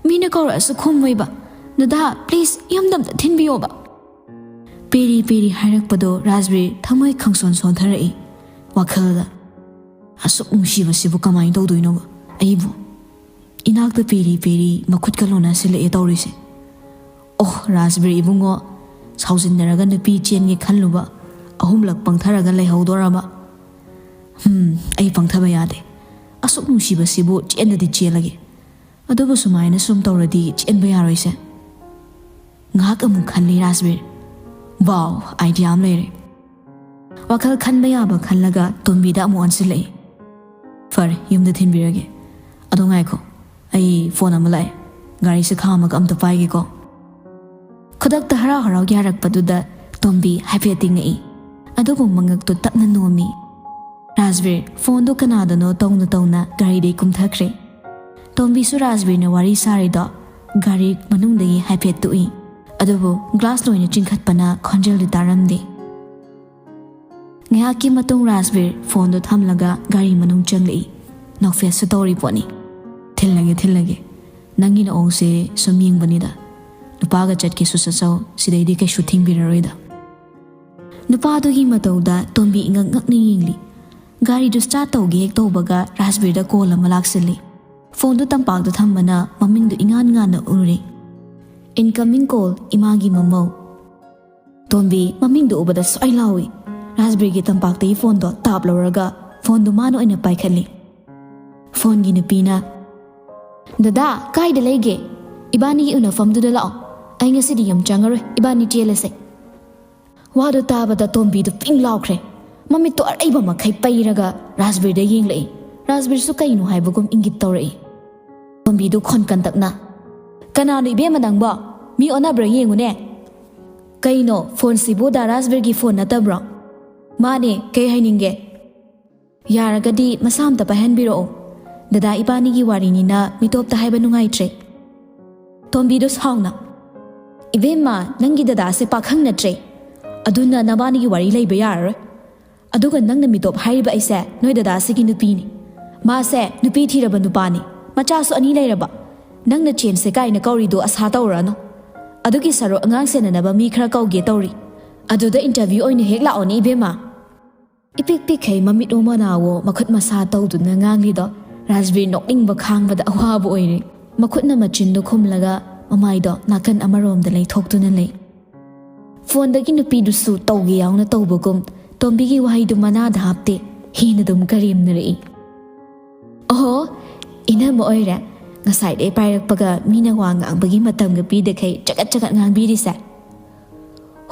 ꯃꯤꯅ ꯀꯧꯔꯛꯑꯁꯨ ꯈꯨꯝꯃꯣꯏꯕ꯫ ꯗꯗꯥ, ꯄ꯭ꯂꯤꯖ, ꯌꯨꯝꯗ ꯑꯝꯇ ꯊꯤꯟꯕꯤꯌꯣꯕ"꯫ ꯄꯦꯔꯤ ꯄꯦꯔꯤ ꯍꯥꯏꯔꯛꯄꯗꯣ ꯔꯥꯖꯕꯤꯔ ꯊꯃꯣꯏ ꯈꯪꯁꯣꯟ ꯁꯣꯟꯊꯔꯛꯏ꯫ ꯋꯥꯈꯜꯗ, "ꯑꯁꯨꯛ ꯅꯨꯡꯁꯤꯕꯁꯤꯕꯨ ꯀꯃꯥꯏꯅ ꯇꯧꯗꯣꯏꯅꯣꯕ ꯑꯩꯕꯨ?" ꯏꯅꯥꯛꯇ ꯄꯦꯔꯤ ꯄꯦꯔꯤ ꯃꯈꯨꯠꯀ ꯂꯣꯟꯅꯁꯤꯜꯂꯛꯑꯦ ꯇꯧꯔꯤꯁꯦ꯫ "ꯑꯣꯍ, ꯔꯥꯖꯕꯤꯔ ꯏꯕꯨꯡꯉꯣ, ꯁꯥꯎꯖꯤꯟꯅꯔꯒ ꯅꯨꯄꯤ ꯆꯦꯟꯒꯦ ꯈꯜꯂꯨꯕ ꯑꯍꯨꯝꯂꯛ ꯄꯪꯊꯔꯒ ꯂꯩꯍꯧꯗꯣꯔꯕ? ꯍꯝ, ꯑꯩ ꯄꯪꯊꯕ ꯌꯥꯗꯦ꯫ ꯑꯁꯨꯛ ꯅꯨꯡꯁꯤꯕꯁꯤꯕꯨ ꯆꯦꯟꯗꯗꯤ ꯆꯦꯜꯂꯒꯦ꯫ ꯑꯗꯨꯕꯨ ꯁꯨꯃꯥꯏꯅ ꯁꯨꯝ ꯇꯧꯔꯗꯤ ꯆꯦꯟꯕ ꯌꯥꯔꯣꯏꯁꯦ"꯫ ꯉꯥꯏꯍꯥꯛ ꯑꯃꯨꯛ ꯈꯜꯂꯤ ꯔꯥꯖꯕꯤꯔ꯫ "ꯋꯥꯎ, ꯑꯥꯏꯗꯤꯌꯥ ꯑꯃ ꯂꯩꯔꯦ"꯫ ꯋꯥꯈꯜ ꯈꯟꯕ ꯌꯥꯕ ꯈꯜꯂꯒ ꯇꯣꯝꯕꯤꯗ ꯑꯃꯨꯛ ꯑꯣꯟꯁꯤꯜꯂꯛꯏ꯫ "ꯐꯔꯦ, ꯌꯨꯝꯗ ꯊꯤꯟꯕꯤꯔꯒꯦ꯫ ꯑꯗꯣ ꯉꯥꯏꯈꯣ, ꯑꯩ ꯐꯣꯟ ꯑꯃ ꯂꯥꯛꯑꯦ꯫ ꯒꯥꯔꯤꯁꯦ ꯈꯥꯝꯃꯒ ꯑꯝꯇ ꯄꯥꯏꯒꯦꯀꯣ"꯫ ꯈꯨꯗꯛꯇ ꯍꯔꯥꯎ ꯍꯔꯥꯎ ꯌꯥꯔꯛꯄꯗꯨꯗ ꯇꯣꯝꯕꯤ ꯍꯥꯏꯐꯦꯠ ꯇꯤꯡꯉꯛꯏ꯫ ꯑꯗꯨꯕꯨ ꯃꯉꯛꯇꯨ ꯇꯞꯅ ꯅꯣꯝꯃꯤ꯫ ꯔꯥꯖꯕꯤꯔ ꯐꯣꯟꯗꯨ ꯀꯅꯥꯗꯅꯣ ꯇꯧꯅ ꯇꯧꯅ ꯒꯥꯔꯤꯗꯩ ꯀꯨꯝꯊꯈ꯭ꯔꯦ꯫ ꯇꯣꯝꯕꯤꯁꯨ ꯔꯥꯖꯕꯤꯔꯅ ꯋꯥꯔꯤ ꯁꯥꯔꯤꯗꯣ ꯒꯥꯔꯤ ꯃꯅꯨꯡꯗꯒꯤ ꯍꯥꯏꯐꯦꯠ ꯇꯨꯏ꯫ ꯑꯗꯨꯕꯨ ꯒ꯭ꯂꯥꯁ ꯂꯣꯏꯅ ꯆꯤꯡꯈꯠꯄꯅ ꯈꯣꯟꯖꯦꯜꯗꯤ ꯇꯥꯔꯝꯗꯦ꯫ ꯉꯥꯏꯍꯥꯛꯀꯤ ꯃꯇꯨꯡ ꯔꯥꯖꯕꯤꯔ ꯐꯣꯟꯗꯣ ꯊꯝꯂꯒ ꯒꯥꯔꯤ ꯃꯅꯨꯡ ꯆꯪꯂꯛꯏ꯫ "ꯅꯣꯛꯐꯦꯁꯁꯨ ꯇꯧꯔꯤ ꯄꯣꯠꯅꯤ꯫ ꯊꯤꯜꯂꯒꯦ, ꯊꯤꯜꯂꯒꯦ꯫ ꯅꯪꯒꯤ ꯅꯑꯣꯡꯁꯦ ꯁꯨꯝ ꯌꯦꯡꯕꯅꯤꯗ꯫ ꯅꯨꯄꯥꯒ ꯆꯠꯀꯦꯁꯨ ꯆꯠꯆꯧ, ꯁꯤꯗꯩꯗꯤ ꯀꯩꯁꯨ ꯊꯤꯡꯕꯤꯔꯔꯣꯏꯗ"꯫ ꯅꯨꯄꯥꯗꯨꯒꯤ ꯃꯇꯧꯗ ꯇꯣꯝꯕꯤ ꯏꯉꯛ ꯉꯛꯅ ꯌꯦꯡꯂꯤ꯫ ꯒꯥꯔꯤꯗꯨ start ꯇꯧꯒꯦ ꯍꯦꯛ ꯇꯧꯕꯒ ꯔꯥꯖꯕꯤꯔꯗ call ꯑꯃ ꯂꯥꯛꯁꯤꯜꯂꯤ꯫ Phoneꯗꯨ ꯇꯝꯄꯥꯛꯇ ꯊꯝꯕꯅ ꯃꯃꯤꯡꯗꯨ ꯏꯉꯥꯟ ꯉꯥꯟꯅ ꯎꯔꯦ꯫ Incoming call, ꯏꯃꯥꯒꯤ ꯃꯃꯧ꯫ ꯇꯣꯝꯕꯤ ꯃꯃꯤꯡꯗꯨ ꯎꯕꯗ ꯁ꯭ꯋꯥꯏ ꯂꯥꯎꯏ꯫ ꯔꯥꯖꯕꯤꯔꯒꯤ ꯇꯝꯄꯥꯛꯇꯒꯤ phoneꯗꯣ ꯇꯥꯞ ꯂꯧꯔꯒ phoneꯗꯨ ꯃꯥꯅ ꯑꯣꯏꯅ ꯄꯥꯏꯈꯠꯂꯤ꯫ Phoneꯒꯤ ꯅꯨꯄꯤꯅ, "ꯗꯗꯥ, ꯀꯥꯏꯗ ꯂꯩꯒꯦ? ꯏꯕꯥꯅꯤꯒꯤ ꯎꯅꯐꯝꯗꯨꯗ ꯂꯥꯛꯑꯣ꯫ ꯑꯩ ꯉꯁꯤꯗꯤ ꯌꯨꯝ ꯆꯪꯉꯔꯣꯏ, ꯏꯕꯥꯅꯤ ꯆꯦꯜꯂꯁꯦ꯫" ꯋꯥꯗꯨ ꯇꯥꯕꯗ ꯇꯣꯝꯕꯤꯗꯨ ꯄꯤꯡ ꯂꯥꯎꯈ꯭ꯔꯦ꯫ ꯃꯃꯤꯠꯇꯨ ꯑꯔꯩꯕ ꯃꯈꯩ ꯄꯩꯔꯒ ꯔꯥꯖꯕꯤꯔꯗ ꯌꯦꯡꯂꯛꯏ꯫ ꯔꯥꯖꯕꯤꯔꯁꯨ ꯀꯩꯅꯣ ꯍꯥꯏꯕꯒꯨꯝ ꯏꯪꯒꯤꯠ ꯇꯧꯔꯛꯏ꯫ ꯇꯣꯝꯕꯤꯗꯨ ꯈꯣꯟ ꯀꯟꯇꯛꯅ, "ꯀꯅꯥꯅꯣ ꯏꯕꯦꯝꯃ ꯅꯪꯕꯣ? ꯃꯤ ꯑꯣꯟꯅꯕ꯭ꯔꯥ ꯌꯦꯡꯉꯨꯅꯦ꯫ ꯀꯩꯅꯣ, phoneꯁꯤꯕꯨ ꯗꯥ ꯔꯥꯖꯕꯤꯔꯒꯤ phone ꯅꯠꯇꯕ꯭ꯔꯣ?" "ꯃꯥꯅꯦ, ꯀꯩ ꯍꯥꯏꯅꯤꯡꯒꯦ?" "ꯌꯥꯔꯒꯗꯤ ꯃꯁꯥ ꯑꯝꯇ ꯄꯥꯏꯍꯟꯕꯤꯔꯛꯑꯣ꯫ ꯗꯗꯥ ꯏꯕꯥꯅꯤꯒꯤ ꯋꯥꯔꯤꯅꯤꯅ ꯃꯤꯇꯣꯞꯇ ꯍꯥꯏꯕ ꯅꯨꯡꯉꯥꯏꯇ꯭ꯔꯦ꯫" ꯇꯣꯝꯕꯤꯗꯨ ꯁꯥꯎꯅ, "ꯏꯕꯦꯝꯃ, ꯅꯪꯒꯤ ꯗꯗꯥꯁꯦ ꯄꯥꯈꯪ ꯅꯠꯇ꯭ꯔꯦ꯫ ꯑꯗꯨꯅ ꯅꯕꯥꯅꯤꯒꯤ ꯋꯥꯔꯤ ꯂꯩꯕ ꯌꯥꯔꯔꯣꯏ꯫ ꯑꯗꯨꯒ ꯅꯪꯅ ꯃꯤꯇꯣꯞ ꯍꯥꯏꯔꯤꯕ ꯑꯩꯁꯦ ꯅꯣꯏ ꯗꯗꯥꯁꯤꯒꯤ ꯅꯨꯄꯤꯅꯤ꯫ ꯃꯥꯁꯦ ꯅꯨꯄꯤ ꯊꯤꯔꯕ ꯅꯨꯄꯥꯅꯤ꯫ ꯃꯆꯥꯁꯨ ꯑꯅꯤ ꯂꯩꯔꯕ꯫ ꯅꯪꯅ ꯆꯦꯟꯁꯦ ꯀꯥꯏꯅ ꯀꯧꯔꯤꯗꯣ ꯑꯁꯥ ꯇꯧꯔꯅꯨ꯫ ꯑꯗꯨꯒꯤ ꯁꯔꯨꯛ ꯑꯉꯥꯡ ꯁꯦꯟꯅꯅꯕ ꯃꯤ ꯈꯔ ꯀꯧꯒꯦ ꯇꯧꯔꯤ꯫ ꯑꯗꯨꯗ interview ꯑꯣꯏꯅ ꯍꯦꯛ ꯂꯥꯛꯑꯣꯅꯦ ꯏꯕꯦꯝꯃ꯫" ꯏꯄꯤꯛ ꯄꯤꯛꯈꯩ ꯃꯃꯤꯠ ꯑꯣ ꯃꯅꯥꯋꯣ ꯃꯈꯨꯠ ꯃꯁꯥ ꯇꯧꯗꯨꯅ ꯉꯥꯡꯂꯤꯗꯣ ꯔꯥꯖꯕꯤꯔ ꯅꯣꯛꯅꯤꯡꯕ ꯈꯥꯡꯕꯗ ꯑꯋꯥꯕ ꯑꯣꯏꯔꯦ꯫ ꯃꯈꯨꯠꯅ ꯃꯆꯤꯟꯗꯨ ꯈꯨꯝꯂꯒ ꯃꯃꯥꯏꯗꯣ ꯅꯥꯀꯟ ꯑꯃꯔꯣꯝꯗ ꯂꯩꯊꯣꯛꯇꯨꯅ ꯂꯩ꯫ Phoneꯗꯒꯤ ꯅꯨꯄꯤꯗꯨꯁꯨ ꯇꯧꯒꯦ ꯌꯥꯎꯅ ꯇꯧꯕꯒꯨꯝ ꯇꯣꯝꯕꯤꯒꯤ ꯋꯥꯍꯩꯗꯨ ꯃꯅꯥꯗ ꯍꯥꯞꯇꯦ, ꯍꯦꯟꯅ ꯑꯗꯨꯝ ꯀꯔꯦꯝꯅꯔꯛꯏ꯫ "ꯑꯣꯍꯣ, ꯏꯅꯝꯃ ꯑꯣꯏꯔꯦ꯫ ꯉꯁꯥꯏꯗꯩ ꯄꯥꯏꯔꯛꯄꯒ ꯃꯤꯅ ꯋꯥ ꯉꯥꯡꯕꯒꯤ ꯃꯇꯝꯒ ꯄꯤꯗꯈꯩ ꯆꯒꯠ ꯆꯒꯠ ꯉꯥꯡꯕꯤꯔꯤꯁꯦ?"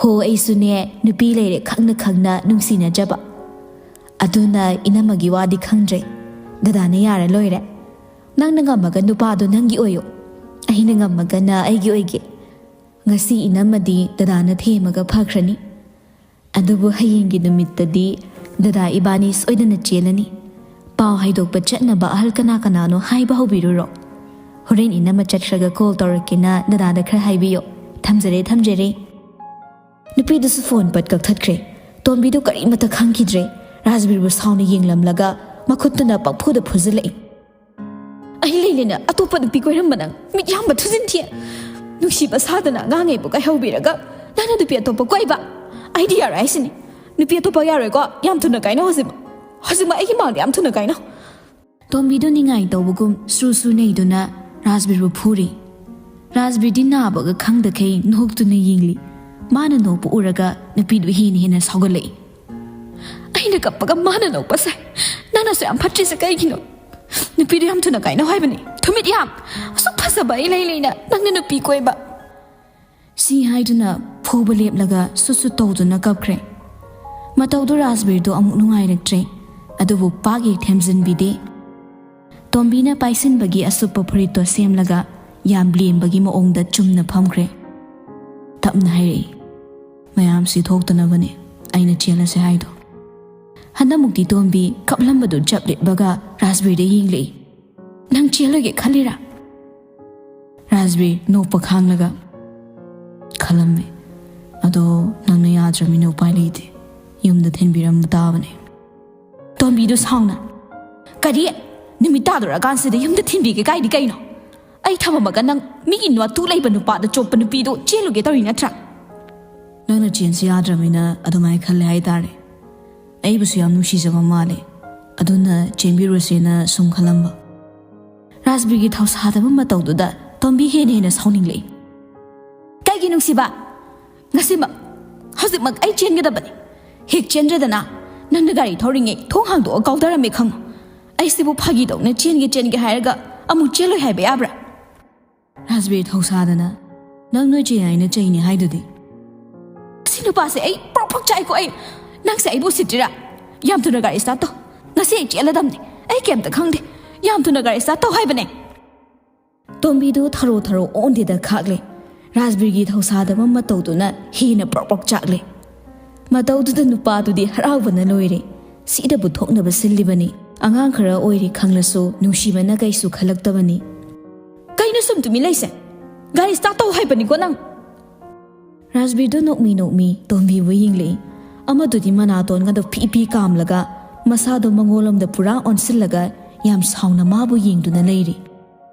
"ꯍꯣ, ꯑꯩꯁꯨꯅꯦ ꯅꯨꯄꯤ ꯂꯩꯔꯦ ꯈꯪꯅ ꯈꯪꯅ ꯅꯨꯡꯁꯤꯅꯖꯕ꯫ ꯑꯗꯨꯅ ꯏꯅꯝꯃꯒꯤ ꯋꯥꯗꯤ ꯈꯪꯗ꯭ꯔꯦ꯫ ꯗꯗꯥꯅ ꯌꯥꯔ ꯂꯣꯏꯔꯦ꯫ ꯅꯪꯅ ꯉꯝꯃꯒ ꯅꯨꯄꯥꯗꯣ ꯅꯪꯒꯤ ꯑꯣꯏꯌꯣ꯫ ꯑꯩꯅ ꯉꯝꯃꯒꯅ ꯑꯩꯒꯤ ꯑꯣꯏꯒꯦ꯫ ꯉꯁꯤ ꯏꯅꯝꯃꯗꯤ ꯗꯗꯥꯅ ꯊꯦꯝꯃꯒ ꯐꯈ꯭ꯔꯅꯤ꯫ ꯑꯗꯨꯕꯨ ꯍꯌꯦꯡꯒꯤ ꯅꯨꯃꯤꯠꯇꯗꯤ ꯗꯗꯥ ꯏꯕꯥꯅꯤ ꯁꯣꯏꯗꯅ ꯆꯦꯜꯂꯅꯤ꯫ ꯄꯥꯎ ꯍꯥꯏꯗꯣꯛꯄ ꯆꯠꯅꯕ ꯑꯍꯜ ꯀꯅꯥ ꯀꯅꯥꯅꯣ ꯍꯥꯏꯕ ꯍꯧꯕꯤꯔꯨꯔꯣ꯫ ꯍꯣꯔꯦꯟ ꯏꯅꯝꯃ ꯆꯠꯈ꯭ꯔꯒ call ꯇꯧꯔꯛꯀꯦꯅ ꯗꯗꯥꯗ ꯈꯔ ꯍꯥꯏꯕꯤꯌꯣ꯫ ꯊꯝꯖꯔꯦ, ꯊꯝꯖꯔꯦ꯫" ꯅꯨꯄꯤꯗꯨꯁꯨ phone ꯄꯠ ꯀꯛꯊꯠꯈ꯭ꯔꯦ꯫ ꯇꯣꯝꯕꯤꯗꯨ ꯀꯔꯤꯃꯠꯇ ꯈꯪꯈꯤꯗ꯭ꯔꯦ꯫ ꯔꯥꯖꯕꯤꯔꯕꯨ ꯁꯥꯎꯅ ꯌꯦꯡꯂꯝꯂꯒ ꯃꯈꯨꯠꯇꯨꯅ ꯄꯪꯐꯨꯗ ꯐꯨꯖꯤꯜꯂꯛꯏ꯫ "ꯑꯩ ꯂꯩ ꯂꯩꯅ ꯑꯇꯣꯞꯄ ꯅꯨꯄꯤ ꯀꯣꯏꯔꯝꯕ ꯅꯪ ꯃꯤꯠ ꯌꯥꯝꯕ ꯊꯨꯖꯤꯟ ꯊꯤꯌꯦ꯫ ꯅꯨꯡꯁꯤꯕ ꯁꯥꯗꯅ ꯑꯉꯥꯡꯉꯩꯕꯨ ꯀꯥꯏꯍꯧꯕꯤꯔꯒ ꯅꯪꯅ ꯅꯨꯄꯤ ꯑꯇꯣꯞꯄ ꯀꯣꯏꯕ? ꯑꯩꯗꯤ ꯌꯥꯔꯣꯏ ꯍꯥꯏꯁꯤꯅꯤ꯫ ꯅꯨꯄꯤ ꯑꯇꯣꯞꯄ ꯌꯥꯔꯣꯏꯀꯣ, ꯌꯥꯝ ꯊꯨꯅ ꯀꯥꯏꯅꯍꯧꯁꯤꯕ꯫" ꯍꯧꯖꯤꯛꯃꯛ ꯑꯩꯒꯤ ꯃꯥꯡꯗ ꯌꯥꯝ ꯊꯨꯅ ꯀꯥꯏꯅꯧ꯫ ꯇꯣꯝꯕꯤꯗꯨ ꯅꯤꯡꯉꯥꯏ ꯇꯧꯕꯒꯨꯝ ꯁ꯭ꯔꯨ ꯁ꯭ꯔꯨ ꯅꯩꯗꯨꯅ ꯔꯥꯖꯕꯤꯔꯕꯨ ꯐꯨꯔꯤ꯫ ꯔꯥꯖꯕꯤꯔꯗꯤ ꯅꯥꯕꯒ ꯈꯪꯗꯈꯩ ꯅꯣꯛꯇꯨꯅ ꯌꯦꯡꯂꯤ꯫ ꯃꯥꯅ ꯅꯣꯛꯄ ꯎꯔꯒ ꯅꯨꯄꯤꯗꯨ ꯍꯦꯟꯅ ꯍꯦꯟꯅ ꯁꯥꯎꯒꯠꯂꯛꯏ꯫ ꯑꯩꯅ ꯀꯞꯄꯒ ꯃꯥꯅ ꯅꯣꯛꯄ ꯁꯥꯏ꯫ ꯅꯪꯅꯁꯨ ꯌꯥꯝ ꯐꯠꯇ꯭ꯔꯤꯁꯦ ꯀꯩꯒꯤꯅꯣ? ꯅꯨꯄꯤꯗꯨ ꯌꯥꯝ ꯊꯨꯅ ꯀꯥꯏꯅꯧ ꯍꯥꯏꯕꯅꯤ꯫ ꯊꯨꯃꯤꯠ ꯌꯥꯝ꯫ ꯑꯁꯨꯛ ꯐꯖꯕ ꯑꯩ ꯂꯩ ꯂꯩꯅ ꯅꯪꯅ ꯅꯨꯄꯤ ꯀꯣꯏꯕ꯫ ꯁꯤ ꯍꯥꯏꯗꯨꯅ ꯐꯨꯕ ꯂꯦꯞꯂꯒ ꯁꯨꯠ ꯁꯨꯠ ꯇꯧꯗꯨꯅ ꯀꯞꯈ꯭ꯔꯦ꯫ ꯃꯇꯧꯗꯨ ꯔꯥꯖꯕꯤꯔꯗꯨ ꯑꯃꯨꯛ ꯅꯨꯡꯉꯥꯏꯔꯛꯇ꯭ꯔꯦ꯫ ꯑꯗꯨꯕꯨ ꯄꯥꯛ ꯍꯦꯛ ꯊꯦꯝꯖꯤꯟꯕꯤꯗꯦ꯫ ꯇꯣꯝꯕꯤꯅ ꯄꯥꯏꯁꯤꯟꯕꯒꯤ ꯑꯁꯨꯞꯄ ꯐꯨꯔꯤꯠꯇꯣ ꯁꯦꯝꯂꯒ ꯌꯥꯝ ꯂꯦꯝꯕꯒꯤ ꯃꯑꯣꯡꯗ ꯆꯨꯝꯅ ꯐꯝꯈ꯭ꯔꯦ꯫ ꯇꯞꯅ ꯍꯥꯏꯔꯛꯏ, "ꯃꯌꯥꯝꯁꯤ ꯊꯣꯛꯇꯅꯕꯅꯦ ꯑꯩꯅ ꯆꯦꯜꯂꯁꯦ ꯍꯥꯏꯗꯣ꯫" ꯍꯟꯗꯛꯃꯨꯛꯇꯤ ꯇꯣꯝꯕꯤ ꯀꯞꯂꯝꯕꯗꯨ ꯆꯞ ꯂꯦꯞꯄꯒ ꯔꯥꯖꯕꯤꯔꯗ ꯌꯦꯡꯂꯛꯏ꯫ "ꯅꯪ ꯆꯦꯜꯂꯣꯏꯒꯦ ꯈꯜꯂꯤꯔꯥ?" ꯔꯥꯖꯕꯤꯔ ꯅꯣꯛꯄ ꯈꯥꯡꯂꯒ, "ꯈꯜꯂꯝꯃꯦ꯫ ꯑꯗꯣ ꯅꯪꯅ ꯌꯥꯗ꯭ꯔꯃꯤꯅ ꯎꯄꯥꯏ ꯂꯩꯇꯦ꯫ ꯌꯨꯝꯗ ꯊꯤꯟꯕꯤꯔꯝꯕ ꯇꯥꯕꯅꯦ꯫" ꯇꯣꯝꯕꯤꯗꯨ ꯁꯥꯎꯅ, "ꯀꯔꯤ? ꯅꯨꯃꯤꯠ ꯇꯥꯗꯣꯔꯀꯥꯟꯁꯤꯗ ꯌꯨꯝꯗ ꯊꯤꯟꯕꯤꯒꯦ ꯀꯥꯏꯗꯤ ꯀꯩꯅꯣ? ꯑꯩ ꯊꯝꯃꯝꯃꯒ ꯅꯪ ꯃꯤꯒꯤ ꯅꯇꯨ ꯂꯩꯕ ꯅꯨꯄꯥꯗ ꯆꯣꯞꯄ ꯅꯨꯄꯤꯗꯣ ꯆꯦꯜꯂꯨꯒꯦ ꯇꯧꯔꯤ ꯅꯠꯇ꯭ꯔꯥ?" "ꯅꯪꯅ ꯆꯦꯟꯁꯤ ꯌꯥꯗ꯭ꯔꯃꯤꯅ ꯑꯗꯨꯃꯥꯏꯅ ꯈꯜꯂꯦ ꯍꯥꯏꯇꯥꯔꯦ꯫ ꯑꯩꯕꯨꯁꯨ ꯌꯥꯝ ꯅꯨꯡꯁꯤꯖꯕ ꯃꯥꯜꯂꯦ꯫ ꯑꯗꯨꯅ ꯆꯦꯟꯕꯤꯔꯨꯁꯦꯅ ꯁꯨꯝ ꯈꯜꯂꯝꯕ꯫" ꯔꯥꯖꯕꯤꯔꯒꯤ ꯊꯧꯁꯥꯗꯕ ꯃꯇꯧꯗꯨꯗ ꯇꯣꯝꯕꯤ ꯍꯦꯟꯅ ꯍꯦꯟꯅ ꯁꯥꯎꯅꯤꯡꯂꯛꯏ꯫ "ꯀꯩꯒꯤ ꯅꯨꯡꯁꯤꯕ? ꯉꯁꯤꯃꯛ, ꯍꯧꯖꯤꯛꯃꯛ ꯑꯩ ꯆꯦꯟꯒꯗꯕꯅꯤ꯫ ꯍꯦꯛ ꯆꯦꯟꯗ꯭ꯔꯗꯅ ꯅꯪꯅ ꯒꯥꯔꯤ ꯊꯧꯔꯤꯉꯩ ꯊꯣꯡ ꯍꯥꯡꯗꯣꯛꯑ ꯀꯥꯎꯊꯔꯝꯃꯦ ꯈꯪꯉꯨ꯫ ꯑꯩꯁꯤꯕꯨ ꯐꯥꯒꯤ ꯇꯧꯅ ꯆꯦꯟꯒꯦ ꯆꯦꯟꯒꯦ ꯍꯥꯏꯔꯒ ꯑꯃꯨꯛ ꯆꯦꯜꯂꯣꯏ ꯍꯥꯏꯕ ꯌꯥꯕ꯭ꯔꯥ?" ꯔꯥꯖꯕꯤꯔ ꯊꯧꯁꯥꯗꯅ, "ꯅꯪ ꯅꯣꯏ ꯆꯦ ꯌꯥꯏꯅ ꯆꯩꯅꯤ ꯍꯥꯏꯗꯨꯗꯤ?" "ꯑꯁꯤ ꯅꯨꯄꯥꯁꯦ ꯑꯩ ꯄ꯭ꯔꯣꯛ ꯄ꯭ꯔꯣꯛ ꯆꯥꯛꯏꯀꯣ꯫ ꯑꯩ, ꯅꯪꯁꯦ ꯑꯩꯕꯨ ꯎꯁꯤꯠꯇ꯭ꯔꯤꯔꯥ? ꯌꯥꯝ ꯊꯨꯅ ꯒꯥꯔꯤ ꯁ꯭ꯇꯥꯔꯠ ꯇꯧ꯫ ꯉꯁꯤ ꯑꯩ ꯆꯦꯜꯂꯗꯝꯅꯤ꯫ ꯑꯩ ꯀꯩꯝꯇ ꯈꯪꯗꯦ꯫ ꯌꯥꯝ ꯊꯨꯅ ꯒꯥꯔꯤ ꯁ꯭ꯇꯥꯔꯠ ꯇꯧ ꯍꯥꯏꯕꯅꯦ꯫" ꯇꯣꯝꯕꯤꯗꯨ ꯊꯔꯣ ꯊꯔꯣ ꯑꯣꯟꯗꯦꯗ ꯈꯥꯛꯂꯦ꯫ ꯔꯥꯖꯕꯤꯔꯒꯤ ꯊꯧꯁꯥꯗꯕ ꯃꯇꯧꯗꯨꯅ ꯍꯦꯟꯅ ꯄ꯭ꯔꯣꯛ ꯄ꯭ꯔꯣꯛ ꯆꯥꯛꯂꯦ꯫ ꯃꯇꯧꯗꯨꯗ ꯅꯨꯄꯥꯗꯨꯗꯤ ꯍꯔꯥꯎꯕꯅ ꯂꯣꯏꯔꯦ꯫ ꯁꯤꯗꯕꯨ ꯊꯣꯛꯅꯕ ꯁꯤꯜꯂꯤꯕꯅꯤ꯫ ꯑꯉꯥꯡ ꯈꯔ ꯑꯣꯏꯔꯤ ꯈꯪꯂꯁꯨ ꯅꯨꯡꯁꯤꯕꯅ ꯀꯩꯁꯨ ꯈꯜꯂꯛꯇꯕꯅꯤ꯫ "ꯀꯩꯅꯣ ꯁꯨꯝ ꯇꯨꯃꯤꯟ ꯂꯩꯁꯦ? ꯒꯥꯔꯤ ꯁ꯭ꯇꯥꯔꯠ ꯇꯧ ꯍꯥꯏꯕꯅꯤꯀꯣ ꯅꯪ꯫" ꯔꯥꯖꯕꯤꯔꯗꯨ ꯅꯣꯛꯃꯤ ꯅꯣꯛꯃꯤ ꯇꯣꯝꯕꯤꯕꯨ ꯌꯦꯡꯂꯛꯏ꯫ ꯑꯃꯗꯨꯗꯤ ꯃꯅꯥꯇꯣꯟꯒꯗꯣ ꯐꯤ ꯐꯤ ꯀꯥꯝꯂꯒ ꯃꯁꯥꯗꯣ ꯃꯉꯣꯜꯂꯣꯝꯗ ꯄꯨꯔꯥ ꯑꯣꯟꯁꯤꯜꯂꯒ ꯌꯥꯝ ꯁꯥꯎꯅ ꯃꯥꯕꯨ ꯌꯦꯡꯗꯨꯅ ꯂꯩꯔꯤ꯫